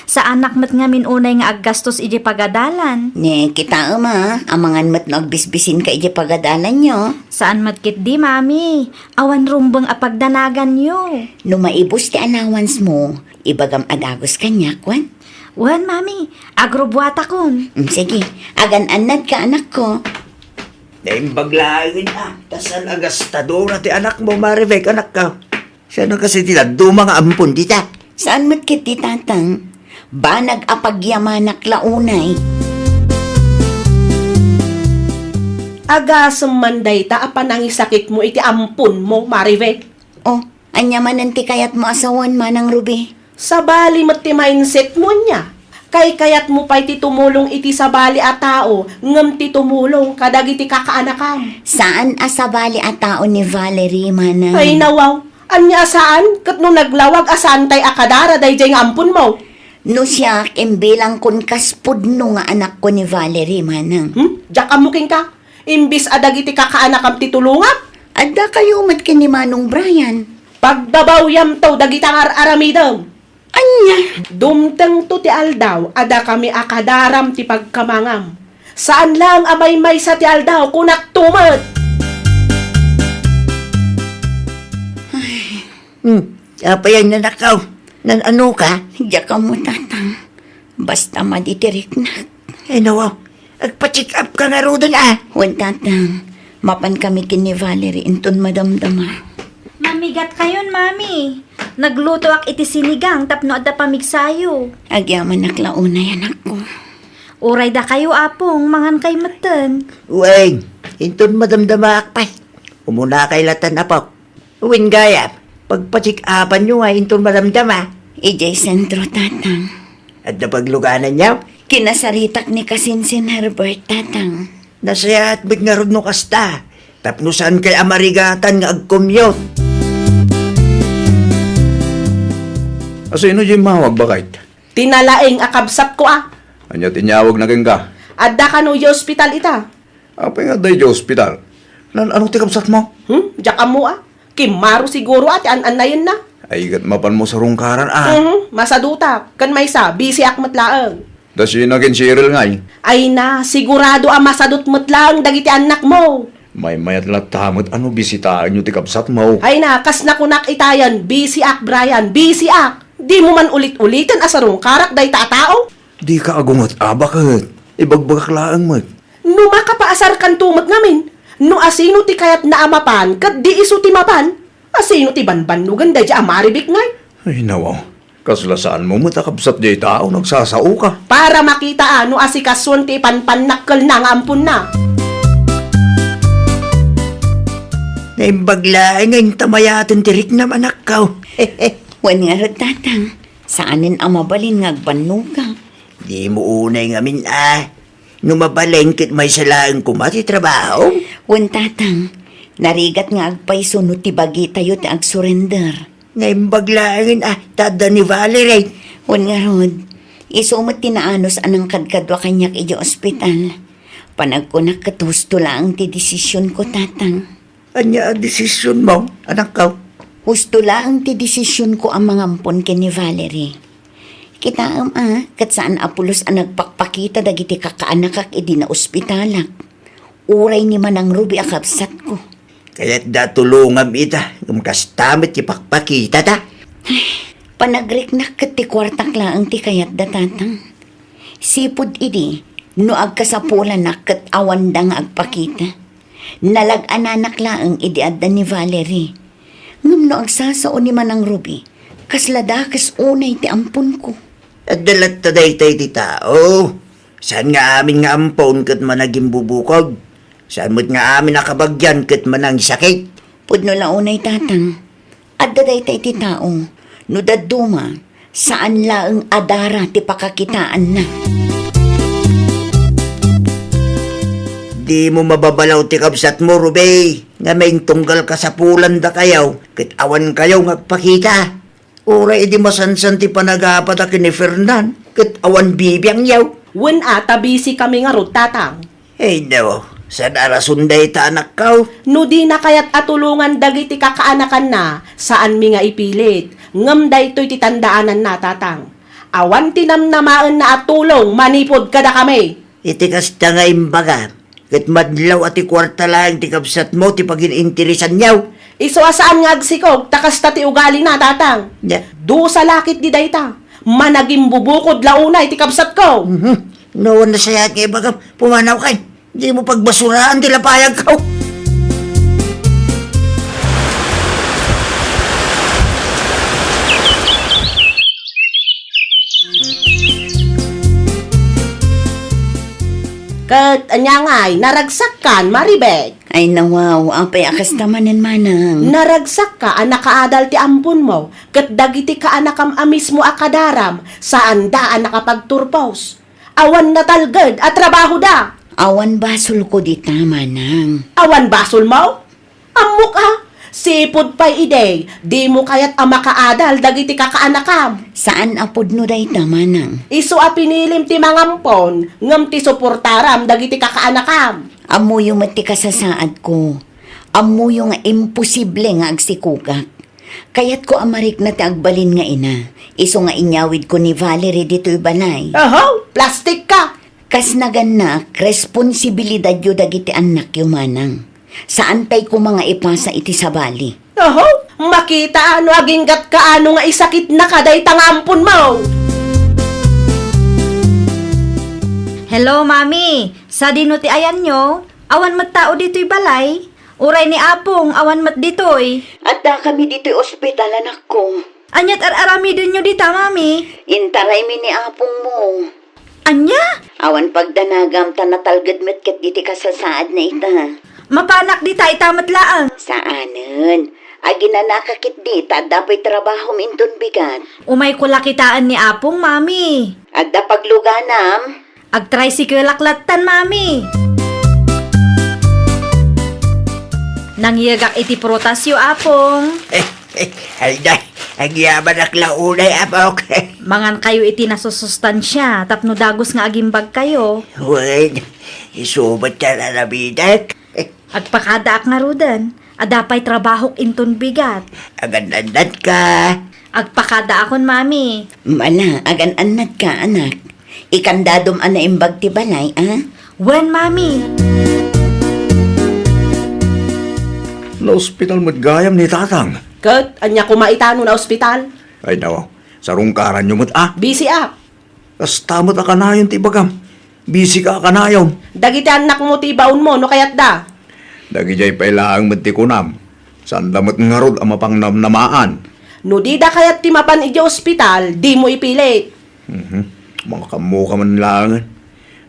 Saanak met ngamin unay nga aggastos idiay pagadalan. Ne, kitaem a, amangan met no agbisbisinka idiay pagadalanyo. Saan met ketdi, Mami. Awan rumbeng a pagdanaganyo. No maibus ti allowance-mo, ibagam a dagus kaniak, wen? Wen, Mami. Agrubuatakon. Mm, sige. Agan-annadka, anakko. Naimbag laengen a, ta saan a gastadora ti anakmo, Marivic, anakko. Saan a kas iti dadduma nga ampon dita? Saan met ketdi, Tatang? Banag a pagyamanak la unay. Agasem man dayta a panangisakitmo iti amponmo, Marivic. Oh, ania manen ti kayatmo a sawen, Manang Ruby? Sabali met ti mindsetmo ania? Kaykayatmo pay ti tumulong iti sabali a tao ngem ti tumulong kadagiti kakaanakam. Saan a sabali a tao ni Valerie, Manang. Ay, nawaw. Ania a saan? Ket no naglawag a saantay a kadara daydiay nga amponmo? No siak, imbilangkon kas pudno nga anakko ni Valerie, Manang. Hmm? Diak ammo kenka? Imbis a dagiti kakaanakam ti tulongam? Adda kayo met ken ni Manong Brian. Pagbabawyamto dagita nga ar-aramidem. Ania? Dumtengto ti aldaw a dakami a kadaram ti pagkamangam. Saan laeng a maymaysa ti aldaw, kunakto met. Hmm, apay a nanakaw? Nan-ano ka? Diak ammo, Tatang. Basta madi ti riknak. Ay, nawa. Agpa-check up ka ngaruden, a. Wen, Tatang. Mapan kami ken ni Valerie inton madamdama. Mamigat kayon, Mami. Naglutoak iti sinigang tapno adda pamigsayo. Agyamanak la unay, anakko. Uray dakayo, Apong, mangan kay metten. Wen, inton madamdamaak pay. Umunakay latan, Apo. Wen gayam, pagpacheck-upanyo nga inton madamdama. Idiay sentro, Tatang. Adda paglugananyo? Kinasaritak ni Kasinsin Herbert, Tatang. Nasayaat met ngarud no kasta, tapno saankay a marigatan nga ag-commute. Asino diay immawag, baket? Ti nalaing a kabsatko a. Ania ti inyawagna kenka? Adda kano idiay ospital ita. Apay nga adda idiay ospital? Naan-ano ti kabsatmo? Hmm? Diak ammo a. Kimmaro siguro a ti an-annayenna. Ay, ket mapanmo sarungkaran a. Mhm, masadutak. Ken maysa, busyak met laeng. Da Sheena ken Cheryl ngay? Ay na, sigurado a masadut met laeng dagiti annakmo. Maymayat latta met a no bisitaenyo ti kabsatmo. Ay na, kas nakunak itayen, busyak, Brian, busyak. Dimo man ulit-uliten a sarungkarak dayta a tao. Dika agunget a, baket. Ibagbagak laeng met. No makapaasarkanto met ngamin, no asino ti kayatna a mapan ket di isu ti mapan, asino ti banbannogen daydiay a maribik ngay? Ay, nawaw. Kasla saanmo met a kabsat diay tao, nagsasaoka. Para makita a no asikasuen ti ipanpannak kelna nga amponna. Naimbag laeng nga inta mayaten ti riknam, anakko. Wen ngarud, Tatang, saanen a mabalin nga agbannogak. Dimo unay ngamin a. No mabalin ket maysa laeng koma ti trabaho? Wen, Tatang, narigat nga agpayso no ti bagitayo ti agsurrender. Naimbag laengen a, ta adda ni Valerie. Wen ngarud, isu met ti naanus a nangkadkadua kaniak idiay ospital. Panagkunak ket husto laeng ti desisionko, Tatang. Ania a desisionmo, anakko? Husto laeng ti desisionko a mangampon ken ni Valerie. Kitaem a, ket saan a pulos a nagpakpakita dagiti kakaanakak idi naospitalak. Uray ni Manang Ruby a kabsatko. Kayatda a tulongam ita, ngem kasta met ti pakpakitata. Panagriknak ket ti kuartak laeng ti kayatda, Tatang. Sipud idi, no agkasapulanak ket awanda nga agpakita. Nalag-ananak laeng idi adda ni Valerie. Ngem no agsasao ni Manang Ruby, kasla dakes unay ti amponko. Adda latta dayta iti tao. Saan nga amin nga ampon ket managimbubukod. Saan met nga amin a kabagian ket manangsakit. Pudno la unay, Tatang. Adda dayta iti tao, no dadduma, saan laeng a dara ti pakakitaanna. Dimo mababalaw ti kabsatmo, Ruby, nga maintunggal kasapulandakayo ket awankayo nga agpakita. Uray idi masansan ti panagapata ken ni Fernan ket awan bibiangyo. Wen a, ta busy kami ngarud, Tatang. Ay, no. Saan a rason dayta, anakko? No dina kayat a tulongan dagiti kakaanakanna, saanmi nga ipilit. Ngem daytoy ti tandaananna, Tatang. Awan ti namnamaenna a tulong manipud kadakami. Iti kasta nga imbagam, ket madlaw a ti kuarta laeng ti kabsatmo ti pagin-interesanyo. Isu a saan nga agsikog, ta kasta ti ugalina, Tatang. Nya? Dusa la ketdi dayta. Managimbubukod la unay ti kabsatko. Mhm. No, nasayaat nga ibagam, pumanawka. Dimo pagbasuraan ti lapayagko. Ket ania ngay, naragsakkan, Maribek? Ay, nawaw, apay a kasta manen, Manang? Naragsakka a nakaadal ti amponmo, ket dagiti kaanakam a mismo a kadaram, saanda a nakapagturpos. Awan natalged a trabahoda. Awan basolko dita, Manang. Awan basolmo? Ammok a, sipud pay idi, dimo kayat a makaadal dagiti kakaanakam. Saan a pudno dayta, Manang. Isu a pinilim ti mangampon, ngem ti suportaram dagiti kakaanakam. Ammoyo met ti kasasaadko. Ammoyo nga imposible nga agsikogak. Kayatko a marikna ti agbalin nga ina, isu nga inyawidko ni Valerie ditoy balay. Ahaw, plastik ka! Kas nagannak, responsibilidadyo dagiti annakyo, Manang. Saan pay koma nga ipasa iti sabali. Ahaw, makita a no aginggatka a no nga isakitnaka dayta nga amponmo. Hello, Mami. Sadino ti ayanyo? Awan met tao ditoy balay? Uray ni Apong, awan met ditoy? Adda kami ditoy ospital, anakko. Ania't ar-aramidenyo dita, Mami? Intaraymi ni Apongmo. Ania? Awan pagdanagam ta natalged met ket ditoy kasasaadna ita. Mapanak dita ita met laeng? Saanen. Aginanaka ketdi ta adda pay trabahom inton bigat. Umayko la kitaen ni Apong, Mami. Adda pagluganam? Agtricycle-ak lattan, Mami. Nangyegak iti prutasyo, Apong. Ay, ay, agyamanak la unay, Apok. Mangankayo iti nasusustansia tapno dagus nga agimbagkayo. Wen, isu met ti ar-aramidak. Agpakadaak ngaruden. Adda pay trabahok inton bigat. Agan-annadka. Agpakadaakon, Mami. Mala, agan-annadka, anak. Ikandadom a naimbag ti balay, a? Wen, Mami. Naospital met gayam ni Tatang. Ket ania koma ita no naospital? Ay, nawa. Sarungkaranyo met, a? Busy, a. Kasta met a kanayon ti ibagam. Busy ka a kanayon. Dagiti annakmo ti ibaonmo no kayatda. Dagidiay pay laeng met ti kunam. Saanda met ngarud a mapangnamnamaan. No dida kayat ti mapan idiay ospital, dimo ipilit. Mhm. Makaammoka man laengen.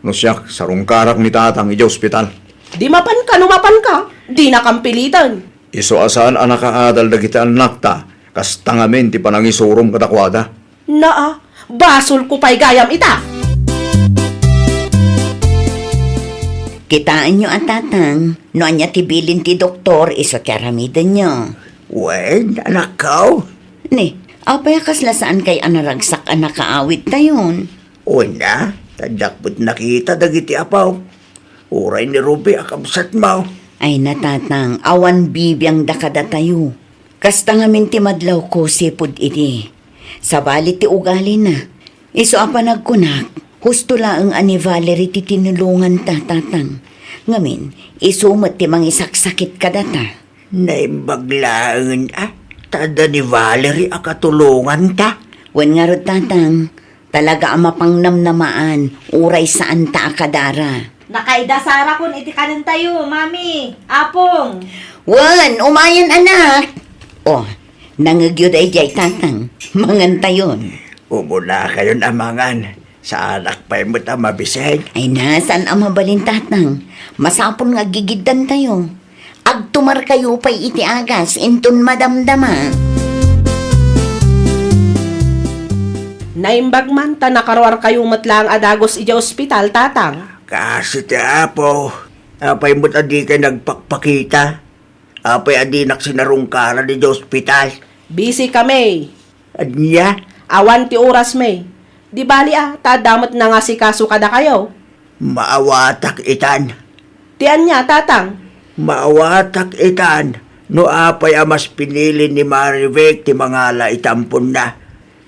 No siak, sarungkarak ni Tatang idiay ospital. Di mapanka no mapanka, dinakam piliten. Isu a saan a nakaadal dagiti annakta, kasta ngamin ti panangisurom kadakuada. Naa, basolko pay gayam ita. Kitaenyo a, Tatang, no ania ti bilin ti doktor isu ti aramidenyo. Wen, anakko. Ni, apay a kasla saankay a naragsak a nakaawidtayon? Wen a, ta diak met nakita dagiti apo. Uray ni Ruby a kabsatmo. Ay na, Tatang, awan bibiangda kadatayo. Kasta ngamin ti madlawko sipud idi. Sabali ti ugalina. Isu a panagkunak, husto laeng a ni Valerie ti tinulonganta, Tatang. Ngamin, isu met ti mangisaksakit kadata. Naimbag laengen a, ta adda ni Valerie a katulonganta. Wen ngarud, Tatang, talaga a mapangnamnamaan, uray saanta a kadara. Nakaidasarakon iti kanentayo, Mami, Apong. Wen, umayen, anak. O, nangegyo daydiay, Tatang. Mangantayon. Umunakayon a mangan. Saanak pay met a mabisig. Ay na, saan a mabalin, Tatang. Masapul nga aggigiddantayo. Agtumarkayo pay iti agas inton madamdama. Naimbag man ta nakaruarkayo met laeng a dagus idiay ospital, Tatang. Kaasi ti Apo, apay met a dikay nagpakpakita? Apay a dinak sinarungkaran idiay ospital? Busy kami. Ania? Awan ti oras, May. Di bali a, ta adda met nangasikaso kadakayo. Maawatak itan. Ti ania, Tatang? Maawatak itan no apay a mas pinili ni Marivic ti mangala iti amponna,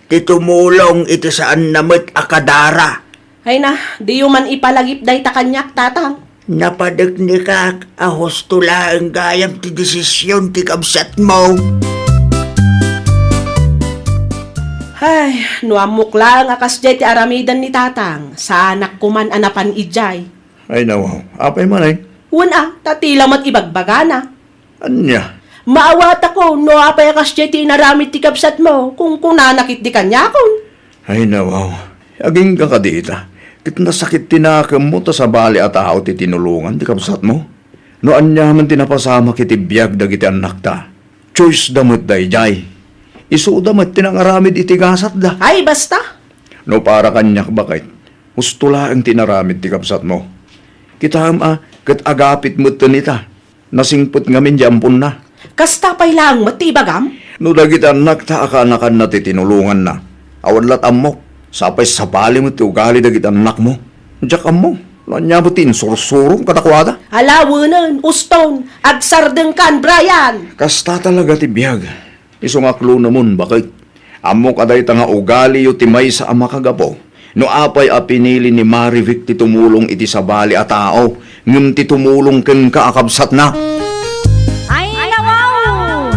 ti tumulong iti saanna met a kadara. Ay na, diyo man ipalagip dayta kaniak, Tatang. Napadeknekak a husto laeng gayam ti desisyon ti kabsatmo. Ay, no ammok laeng a kasdiay ti aramiden ni Tatang, saanak koman a napan idiay. Ay, nawaw. Apay manen? Wen a, ta tila met ibagbagana. Ania? Maawatako no apay a kasdiay ti inaramid ti kabsatmo, kunkunana ketdi kaniakon. Ay, nawaw. Agingga kadi ita. Ket nasakit ti nakemmo ta sabali a tao ti tinulongan ti kabsatmo. No ania man ti napasamak iti biag dagiti annakta, choice da met daydiay. Isuda met ti nangaramid iti gasatda. Ay, basta! No para kaniak, baket, husto laeng ti inaramid ti kabsatmo. Kitaem a, ket agapit metten ita. Nasingpet ngamin di amponna. Kasta pay laeng met ti ibagam? No dagiti annakta a kaanakanna ti tinulonganna, awan lat ammok. Sapay sabali met ti ugali dagiti annakmo. Diak ammo no ania met ti insursurom kadakuada. Ala, wenen, uston, agsardengkan, Brian! Kasta talaga ti biag. Isu nga aklonemon, baket. Ammok a dayta nga ugaliyo ti maysa a makagapu no apay a pinili ni Marivic ti tumulong iti sabali a tao ngem ti tumulong kenka a kabsatna. Ay, nawaw!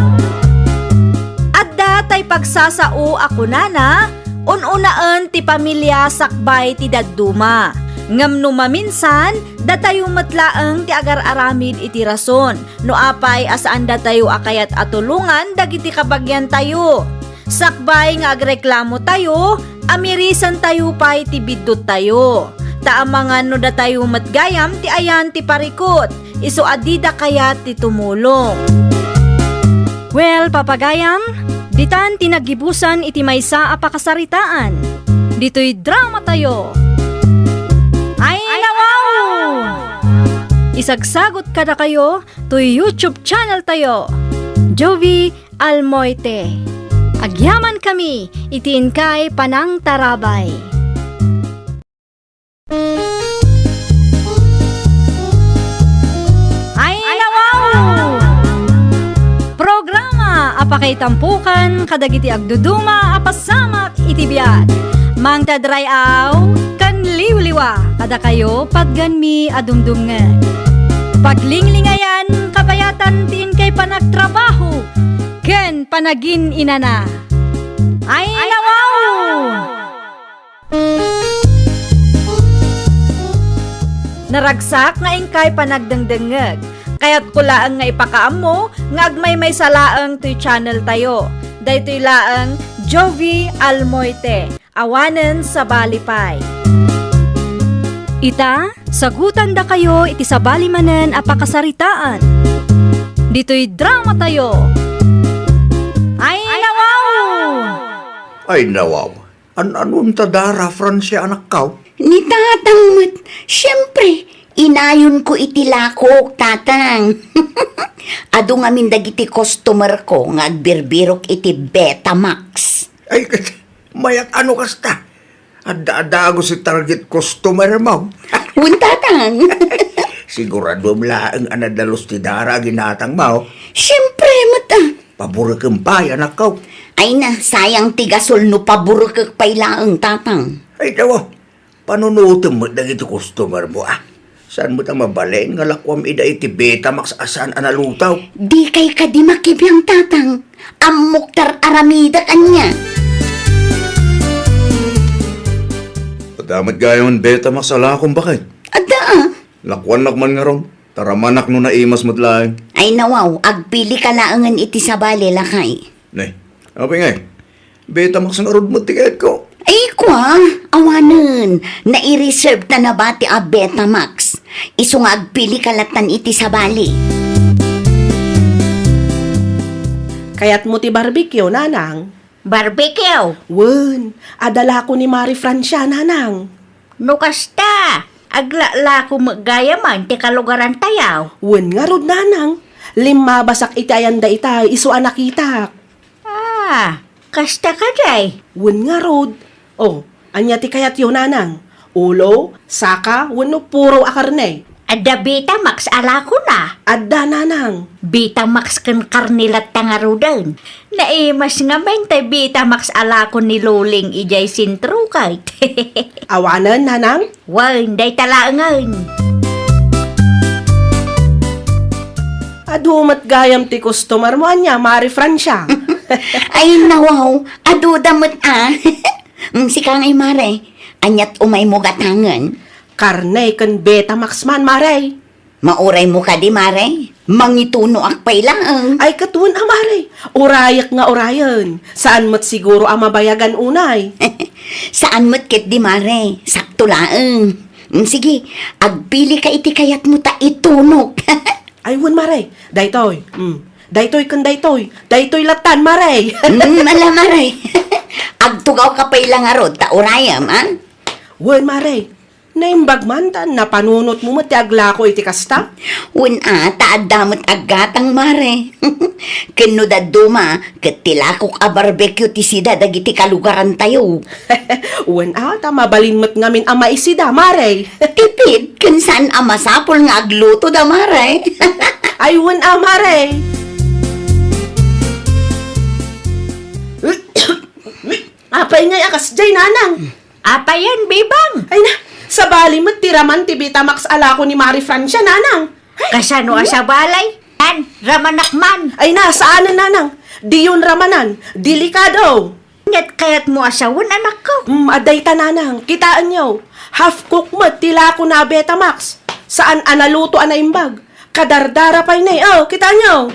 Adda tay pagsasao a kunana, un-unaen ti pamilia sakbay ti dadduma. Ngem no maminsan, datayo met laeng ti agar-aramid iti rason, no apay a saandatayo a kayat a tulongan dagiti kabagiantayo. Sakbay nga agreklamotayo, amirisentayo pay ti bidduttayo. Ta amangan no datayo met gayam ti ayan ti parikut, isu a dida kayat ti tumulong. Well, papagayam, ditan ti naggibusan iti maysa a pakasaritaan. Ditoy dramatayo. Ay, nawaw! Isagsagot kadakayo toy YouTube channel tayo, Jovie Almoite. Agyaman kami iti inkay panangtarabay. Ay, nawaw! Programa a pakaitampukan kadagiti agduduma a pasamak iti biag. Mangtadray-aw ken liwliwa kadakayo patganmi a dumdumngeg. Paglinglingayan, kabayatan ti inkay panagtrabaho ken panagin-inana. Ay, nawaw! Naragsak nga inkay panagdengdengngeg. Kayatko laeng nga ipakaammo nga agmaymaysa laeng toy channel tayo. Daytoy laeng Jovie Almoite, awanen sabali pay. Ita, sagutandakayo iti sabali manen a pakasaritaan. Ditoy dramatayo. Ay, nawaw! Ay, nawaw. An-anon ta dara, Francia, anakkaw? Ni tatang met, siempre, inayonko iti lakok, tatang. Adu ngamin dagiti customer ko nga agbirbirok iti Betamax. Ay, ket mayat a no kasta. Adda-adda a gusto target customer mo. Wen, tatang. Siguraduem laeng a nadalus ti dara a ginatang mo. Siempre met, a. Paburekem pay, anakko. Ay na, sayang ti gasol no paburekek pay laeng, tatang. Ay, tawa. Panunutem met dagiti customer mo, a. Saan met a mabalin nga lakuam ida iti Betamax a saan a nalutaw? Dikay kadi makibiang, tatang. Ammok ta ar-aramidek ania. Adda met gayam Betamax a lakom, baket. Adda, a. Lakuannak man ngarud. Ta ramanak no naimas met laeng. Ay nawaw, agpilika laengen iti sabali, lakay. Ne, apay ngay? Betamax ngarud met ti kayatko. Ay, kua, awanen. Nai-reserve ta nabati a Betamax. Isu nga agpilika lattan iti sabali. Kayatmo ti barbecue, nanang? Barbecue? Wen, adda lako ni Mari Francia, nanang. No kasta, aglalako met gayamen ti kalugarantayo. Wen ngarud, nanang. Limmabasak iti ayan dayta, isu a nakitak. Ah, kasta kadi? Wen ngarud. O, ania ti kayatyo, nanang? Ulo, saka, wenno puro a karne? Adda Betamax a lakona? Adda, nanang. Betamax ken karne latta ngaruden. Naimas ngamin tay Betamax a lako ni Luling idiay sentro ket. Awanen, nanang? Wen, dayta laengen. Adu met gayam ti customer mo, ania, Mari Francia? Ay, nawaw, aduda met, a. Mm, sika ngay, Mare, aniat umaymo gatangen? Karne ken Betamax man, Mare. Mauraymo kadi, Mare? Mangitunoak pay laeng. Ay, ket wen a, Mare. Urayek nga urayen. Saan met siguro a mabayagan unay. Saan met ketdi, Mare. Sakto laeng. Mm, sige, agpilika iti kayatmo ta itunok. Ay, wen, Mare. Daytoy. Mm. Daytoy ken daytoy. Daytoy lattan, Mare. Mm, ala, Mare. Agtugawka pay la ngarud ta urayem, a? Wen, Mare. Naimbag man ta napanunotmo met ti aglako iti kasta? Wen a, ta adda met aggatang, Mare. Ken no dadduma, ket ti lakok a barbecue ti sida dagiti kalugarantayo. Wen a, ta mabalin met ngamin a maisida, Mare. Tipid, ken saan a masapul nga agluto da, Mare. Ay, wen a, Mare. Apay ngay a kasdiay, nanang? Apayen, Bebang? Ay na, sabali met ti raman ti Betamax a lako ni Mari Francia, nanang. Ay, kasano a sabali? Yan, ramanak man. Ay na, saanen, nanang. Diyon ramanan. Delikado. Ket kayatmo a sawen, anakko? Mm, adda ita, nanang. Kitaenyo. Half cook met ti lakona a Betamax. Saan a naluto a naimbag. Kadardara pay ne. Oh, kitaenyo.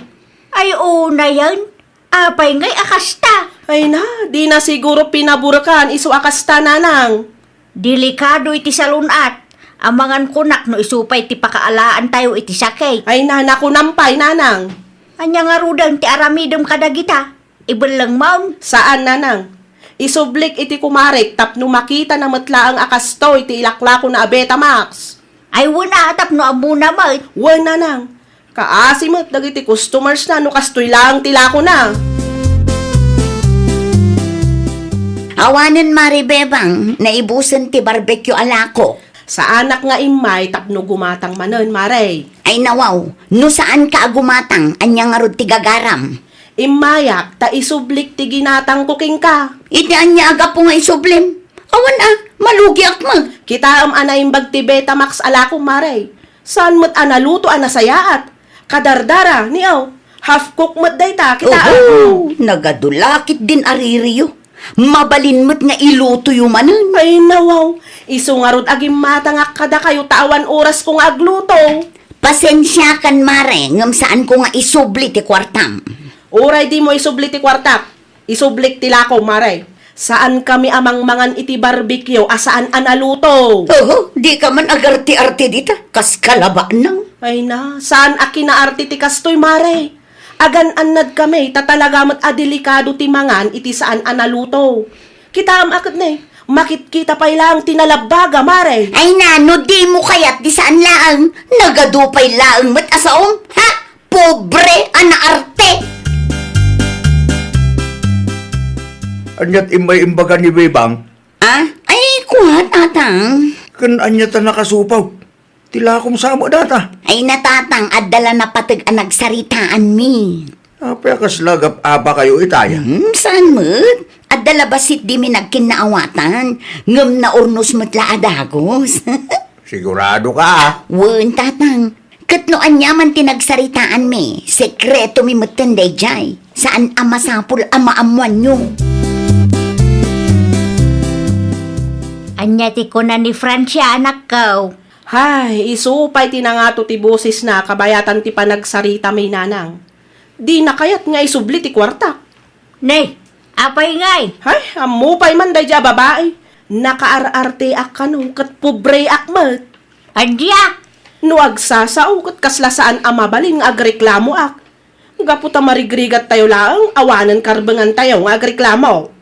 Ay, unayen. Apay ngay a kasta? Ay na, di na siguro pinaburkan isu a kasta, nanang. Delikado iti salun-at. Amangan kunak no isu pay ti pakaalaantayo iti sakit. Ay na, nakunam pay, nanang. Ania ngaruden ti aramidem kadagita? Ibellengmon? Saan, nanang. Isublik iti kumarek tapno makitana met laeng a kastoy ti ilaklakona a Betamax. Ay, wen a, tapno ammona met. Wen, nanang. Kaasi met dagiti customers na no kastoy laeng ti lakona. Awanen, Mare Bebang, naibusen ti barbecue a lako. Saanak nga immay tapno gumatang manen, Mare. Ay nawaw, no saanka a gumatang, ania ngarud ti gagaram? Immayak ta isublik ti ginatangko kenka. Iti ania a gapu nga isublim? Awan a, malugiak met. Kitaem a naimbag ti Betamax a lakom, Mare. Saan met a naluto a nasayaat. Kadardara, ni aw. Half cook met dayta, kitaem. Oho, nagadu la ketdin a ririyo. Mabalin met nga ilutoyo manen. Ay, nawaw. Isu ngarud a gimmatangak kadakayo ta awan orasko nga agluto. Pasensiakan, Mare, ngem saanko nga isubli ti kuartam. Uray dimo isubli ti kuartak, isublik ti lako, Mare. Saankami a mangmangan iti barbecue a saan a naluto. Oho, dika man agarte-arte dita, kas kalabanang. Ay na, saan a kinaarte ti kastoy, Mare. Agan-annadkami ta talaga met a delikado ti mangan iti saan a naluto. Kitaem a ket ne, makitkita pay laeng ti nalabbaga, Mare. Ay na, no dimo kayat ti saan laeng, nagadu pay laeng met a saom, ha? Pobre a naarte! Aniat immay imbaga ni Bebang? Ah? Ay, kua, tatang. Ken ania ta nakasupaw? Ti lakom sa met data. Ay na, tatang, adda la napateg a nagsaritaanmi. Apay a kasla gap-apa kayo itaya? Hmm, saan met? Adda la bassit dimi nagkinnaawatan, ngem naurnos met la a dagus. Sigurado ka, ah? Wen, tatang. Ket no aniaman ti nagsaritaanmi, sekretomi metten daydiay. Saan a masapul a maammoanyo. Ania ti kuna ni Francia, anakko? Hay, isu pay ti nangato ti bosesna kabayatan ti panagsarita mi, nanang. Dina kayat nga isubli ti kuartak. Ne, apay ngay? Hay, ammo pay man daydiay a babai. Nakaar-arteak kano ket pobreak met. Ania? No agsasao ket kasla saan a mabalin nga agreklamoak. Gapu ta marigrigattayo laeng, awanen karbengantayo nga agreklamo.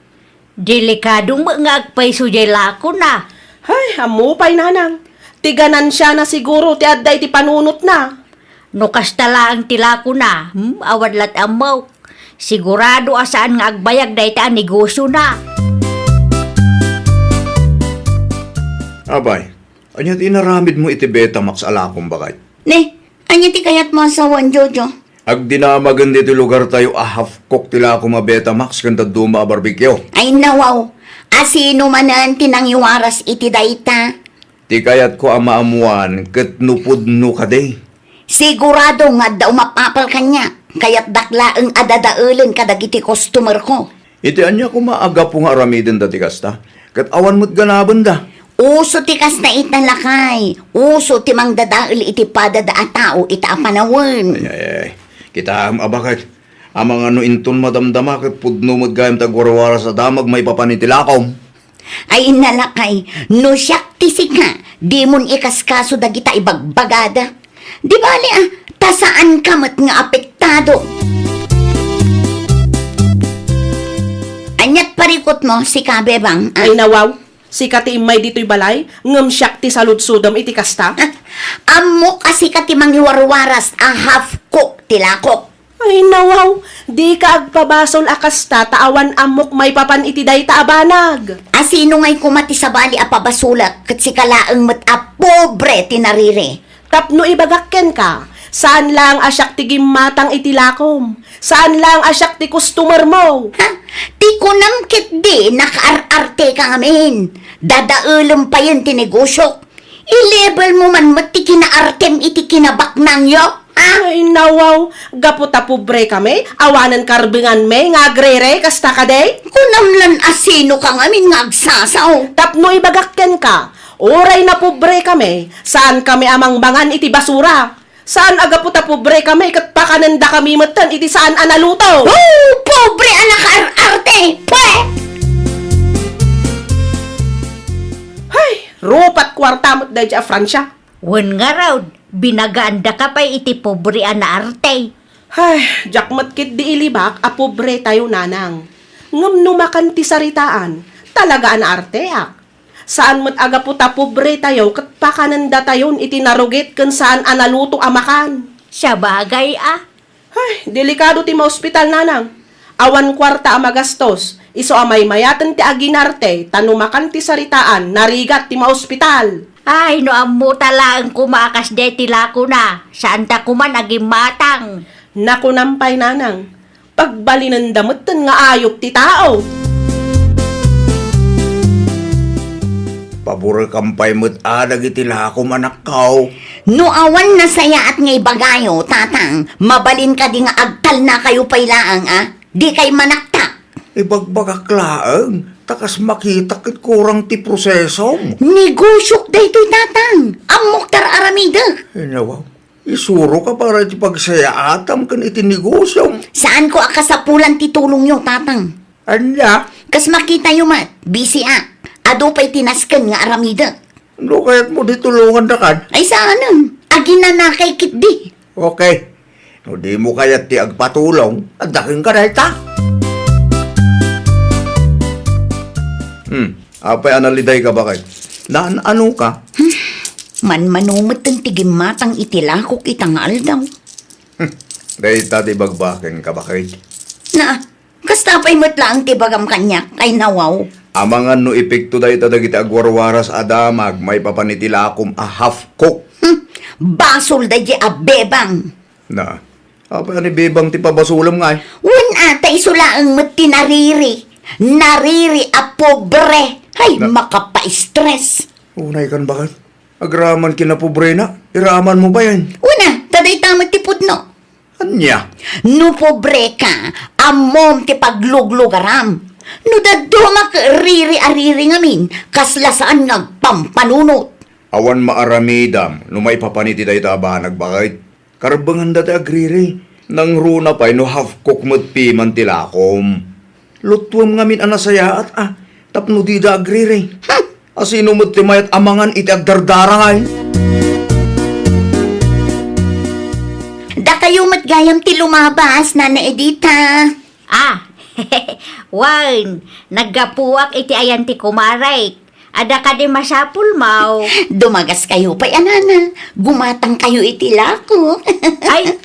Delikado met nga agpayso diay lakona. Hay, ammo pay, nanang. Ti ganansiana siguro ti adda iti panunotna. No kasta laeng ti lakona, hmm, awan lat ammok. Sigurado a saan nga agbayag dayta a negosiona. Apay, ania ti inaramidmo iti Betamax a lakom, baket? Ne, ania ti kayatmo a sawen, Jojo? Agdinamagen ditoy lugartayo a half cook ti lakom a Betamax ken dadduma a barbecue. Ay, nawaw. Asino manen ti nangiwaras iti dayta? Ti kayatko a maammoan ket no pudno kadi. Sigurado nga adda umapapal kaniak. Kayatdak laeng a dadaelen kadagiti customerko. Iti ania koma a gapu nga aramidenda ti kasta? Ket awan met ganabenda. Uso ti kasta ita, lakay. Uso ti mangdadael iti padada a tao ita a panawen. Ay, ay, ay. Kitaem a baket. Amangan no inton madamdama ket pudno met gayam ti agwarwaras a damag maipapan iti lakom. Ay, lakay, no siak ti sika, dimon ikaskaso dagita ibagbagada. Di bali, ah, ta saanka met nga apektado. Aniat parikutmo, sika, Bebang, ah? Ay, nawaw, sika ti immay ditoy balay, ngem siak ti saludsodem iti kasta? Ah, ammok a sika ti mangiwarwaras a half cook ti lakok. Ay, nawaw, dika agpabasol a kasta ta awan ammok maipapan iti dayta a banag. Asino ngay koma ti sabali a pabasolak ket sika laeng met a pobre ti nariri? Tapno ibagak kenka, saan laeng a siak ti gimmatang iti lakom. Saan laeng a siak ti customer mo. Ha? Ti kunam ketdi, nakaar-arte ka ngamin. Dadaelem payen ti negosiok. I-level mo man met ti kinaartem iti kinabaknangyo. Ah! Ay, nawaw, gapu ta pobre kami, awanen karbenganmi nga agriri, kasta kadi? Kunam lan a sino ka ngamin nga agsasao? Tapno ibagak kenka, uray napobre kami, saan kami a mangmangan iti basura. Saan a gapu ta pobre kami ket pakanendakami metten iti saan a naluto. Oh, pobre a nakaar-arte! Pwe! Hay, rupat kuarta met daydiay a Francia. Wen ngarud, binagaandaka pay iti pobre a naarte. Hay, diak met ketdi ilibak a pobre tayo, nanang. Ngem no makan ti saritaan, talaga a naarteak. Saan met a gapu ta pobre tayo ket pakanendatayon iti narugit ken saan a naluto a makan. Sabagay a. Ay, delikado ti maospital, nanang. Awan kuarta a magastos, isu a maymayaten ti aginarte, ta no makan ti saritaan, narigat ti maospital. Ay, no ammota laeng koma a kasdiay ti lakona, saanta koman a gimmatang. Nakunam pay, nanang, pagbalinenda metten nga ayup ti tao. Paborekam pay met a dagiti lakom, anakko. No awan nasayaat nga ibagayo, tatang, mabalin kadi nga agtalnakayo pay laeng, a? Dikay manaktak. Ibagbagak laeng, ta kas makitak ket kurang ti prosesom. Negosiok daytoy, tatang. Ammok ta ar-aramidek. Inawa. Isuroka para iti pagsayaatam ken iti negosiom. Saanko a kasapulan ti tulongyo, tatang. Ania? Kas makitayo met, bisiak. Adu pay ti nasken nga aramidek. No kayatmo di tulongandakan? Ay, saanen. Aginanakay ketdi. Okay. No dimo kayat ti agpatulong, adda kenka dayta. Hmm. Apay a nalidayka, baket? Naan-anoka? Hmm. Manmano metten ti gimmatang iti lakok ita nga aldaw. Hmm. Dayta ti bagbakenka, baket. Na, kasta pay met laeng ti bagam kaniak, ay nawaw. Amangan no epekto dayta dagiti agwarwaras a damag maipapan iti lakom a half cook. Hmm. Basol daydiay a bebang. Na, apay a ni bebang ti pabasolem ngay? Wen a, ta isu laeng met ti nariri. Nariri a pobre. Hay, na- makapaistres. Unay kan, baket? Agraman kinapobrena, iramanmo pay. Wen a, ta dayta met ti pudno. Ania? No pobre ka, ammom ti pagluglugaram. No dadduma ket riri a riri ngamin, kasla saan nga agpampanunot. Awan maaramidam no maipapan iti dayta a banag, baket. Karbenganda ti agriri. Nangruna pay no half cook met piman ti lakom. Lutuem ngamin a nasayaat a, tapno dida agriri. Hmm. Asino met ti mayat a mangan iti agdardarangay? Dakayo met gayam ti lumabas, Nana Edita. Ah, wen, naggapuak iti ayan ti kumarek. Adda kadi masapulmo? Dumagaskayo pay a, Nana. Gumatangkayo iti lakok. Ay,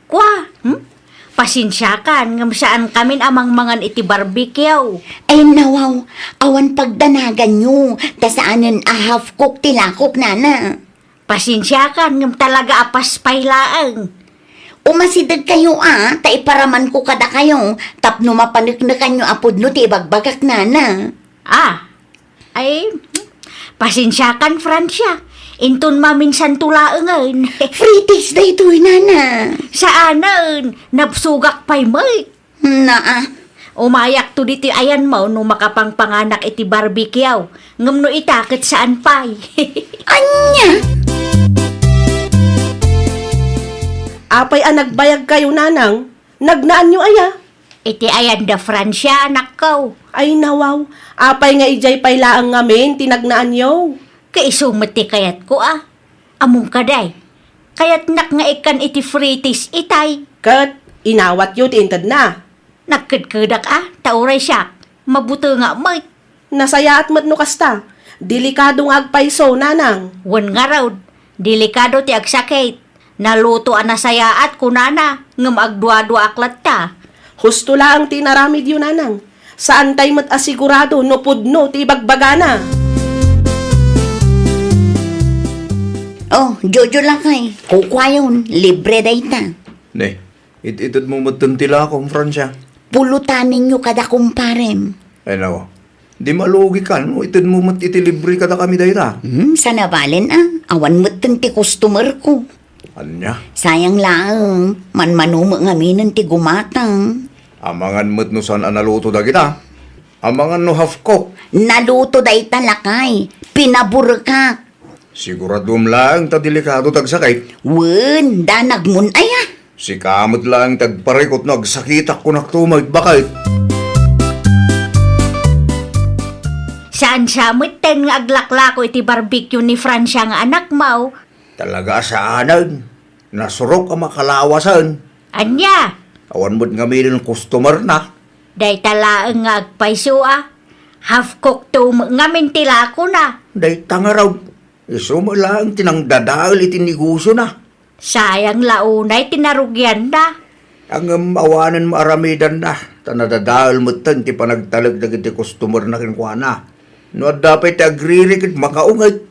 kua, hmm? Pasensiakan, ngem saan kamin a mangmangan iti barbecue. Ay, nawaw, awan pagdanaganyo, ta saanen a half cook ti lakok, Nana. Pasensiakan, ngem talaga a paspay laeng. Umasidegkayo a, ta iparamanko kadakayo, tapno mapaneknekanyo a pudno ti ibagbagak, Nana. Ah, ay, pasensiakan, Francia. Inton maminsanto laengen. Frites daytoy, Nana. Saanen, nabsogak pay met. Naa. Umayakto ditoy ayanmo no makapangpanganak iti barbecue. Ngem no ita, ket saan pay. Ania? Apay a nagbayagkayo, nanang? Nagnaanyo aya? Iti ayan da Francia, anakko. Ay, nawaw. Apay nga idiay pay laeng ngamin ti nagnaanyo? Kaisu met ti kayatko, a. Ammom kadi, kayatnak nga ikkan iti frites itay. Ket inawatyo ti intedna. Nagkedkedak a, ta uray siak, mabutengak met. Nasayaat met no kasta. Delikado nga agpayso, nanang. Wen ngarud, delikado ti agsakit. Naluto a nasayaat, kunana, ngem agduaduaak latta. Husto laeng ti inaramidyo, nanang. Saantay met a sigurado no pudno ti ibagbagana. Oh, Jojo lakay, kukuayon, libre dayta. Ne, it-itedmo metten ti lakom, Francia. Pulutaninyo kada kumparem. Ay, nako. Di malugikan, no? Itedmo met iti libre kadakami dayta. Hmm, sanabalen, a. Awan metten ti customer ko. Ania? Sayang laeng, manmano met ngaminen ti gumatang. Amangan met no saan a naluto dagita. Amangan no half cook. Naluto dayta, lakay. Pinaburkak. Siguradom laeng ta delikado ti agsakit. Wen, danagmon aya. Sika met laeng ti agparikut no agsakitak, kunak to met, baket. Saan sa metten nga aglaklako iti barbecue ni Francia nga anakmaw? Talaga a saanen. Nasurok a makalawasen. Ania? Awan met ngaminen customer na. Dayta laeng nga agpayso a. Half cook to met ngamin ti lakona. Dayta ngarud. Isu met laeng ti nangdadael iti negosiona. Sayang la unay ti narugianna. Ngem awanen maaramidanna, ta nadadael metten ti panagtalek dagiti customerna kenkuana. No adda pay ti agriri ket makaunget,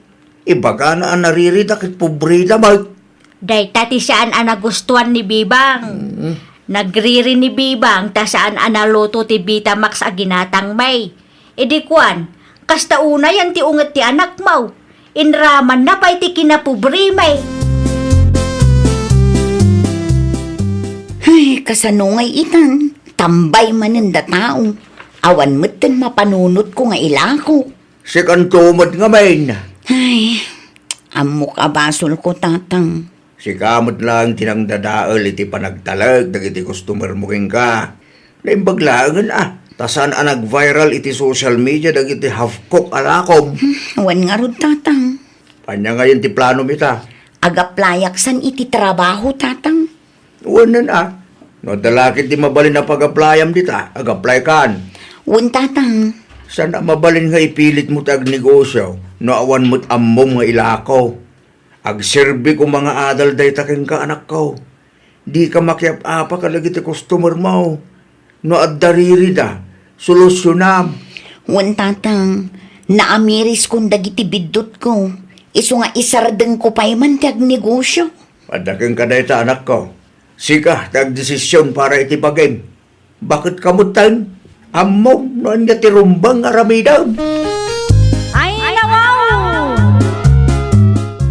ibagana a naririda ket pobreda met. Dayta ti saan a nagustuan ni Bibang. Mm. Nagriri ni Bibang ta saan a naluto ti Vitamax a ginatang, may. Idi kuan, kasta unayen ti unget ti anakmaw. Inramanna pay ti kinapobre, may. Ay, kasano ngay itan? Tambay manen da tao. Awan metten mapanunotko nga ilako. Sikanto met ngamin. Ay, ammok a basolko, Tatang. Sika met laeng ti nangdadael iti panagtalek dagiti customermo kenka. Naimbag laengen a, ta saan a nag-viral iti social media dagiti half-cook a lakom. Hmm, wen ngarud, Tatang. Ania ngayen ti planom ita? Agaplayak san iti trabaho, Tatang. Wen a. No adda la ketdi mabalin a pagaplayam dita, agaplaykan. Wen, Tatang. Saan a mabalin nga ipilitmo ti agnegosio no awan met ammom nga ilako? Agserbi koma nga adal dayta kenka, anakko. Dika makiap-apa kadagiti customermo. No adda ririda, solusionam. Wen, Tatang, naamiriskon dagiti biddutko. Isu nga isardengko pay man ti agnegosio. Adda kenka dayta, anakko. Sika ti agdesision para iti bagim. Baket ka metten, ammom no ania ti rumbeng nga aramidem. Ay, nawaw!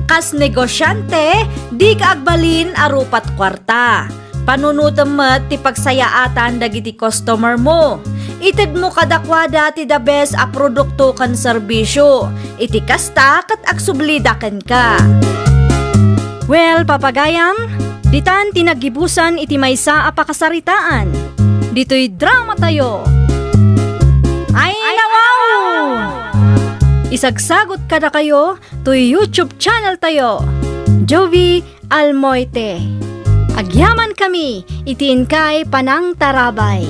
Kas negosiante, dika agbalin a rupat kuarta. Panunotem met ti pagsayaatan dagiti customer mo. Itedmo kadakuada ti the best a produkto ken serbisio. Iti kasta, ket agsublida kenka. Well, papagayam, ditan ti naggibusan iti maysa a pakasaritaan. Ditoy dramatayo. Ay, nawaw! Isagsagot kadakayo toy YouTube channel tayo, Jovie Almoite. Agyaman kami iti inkay panangtarabay.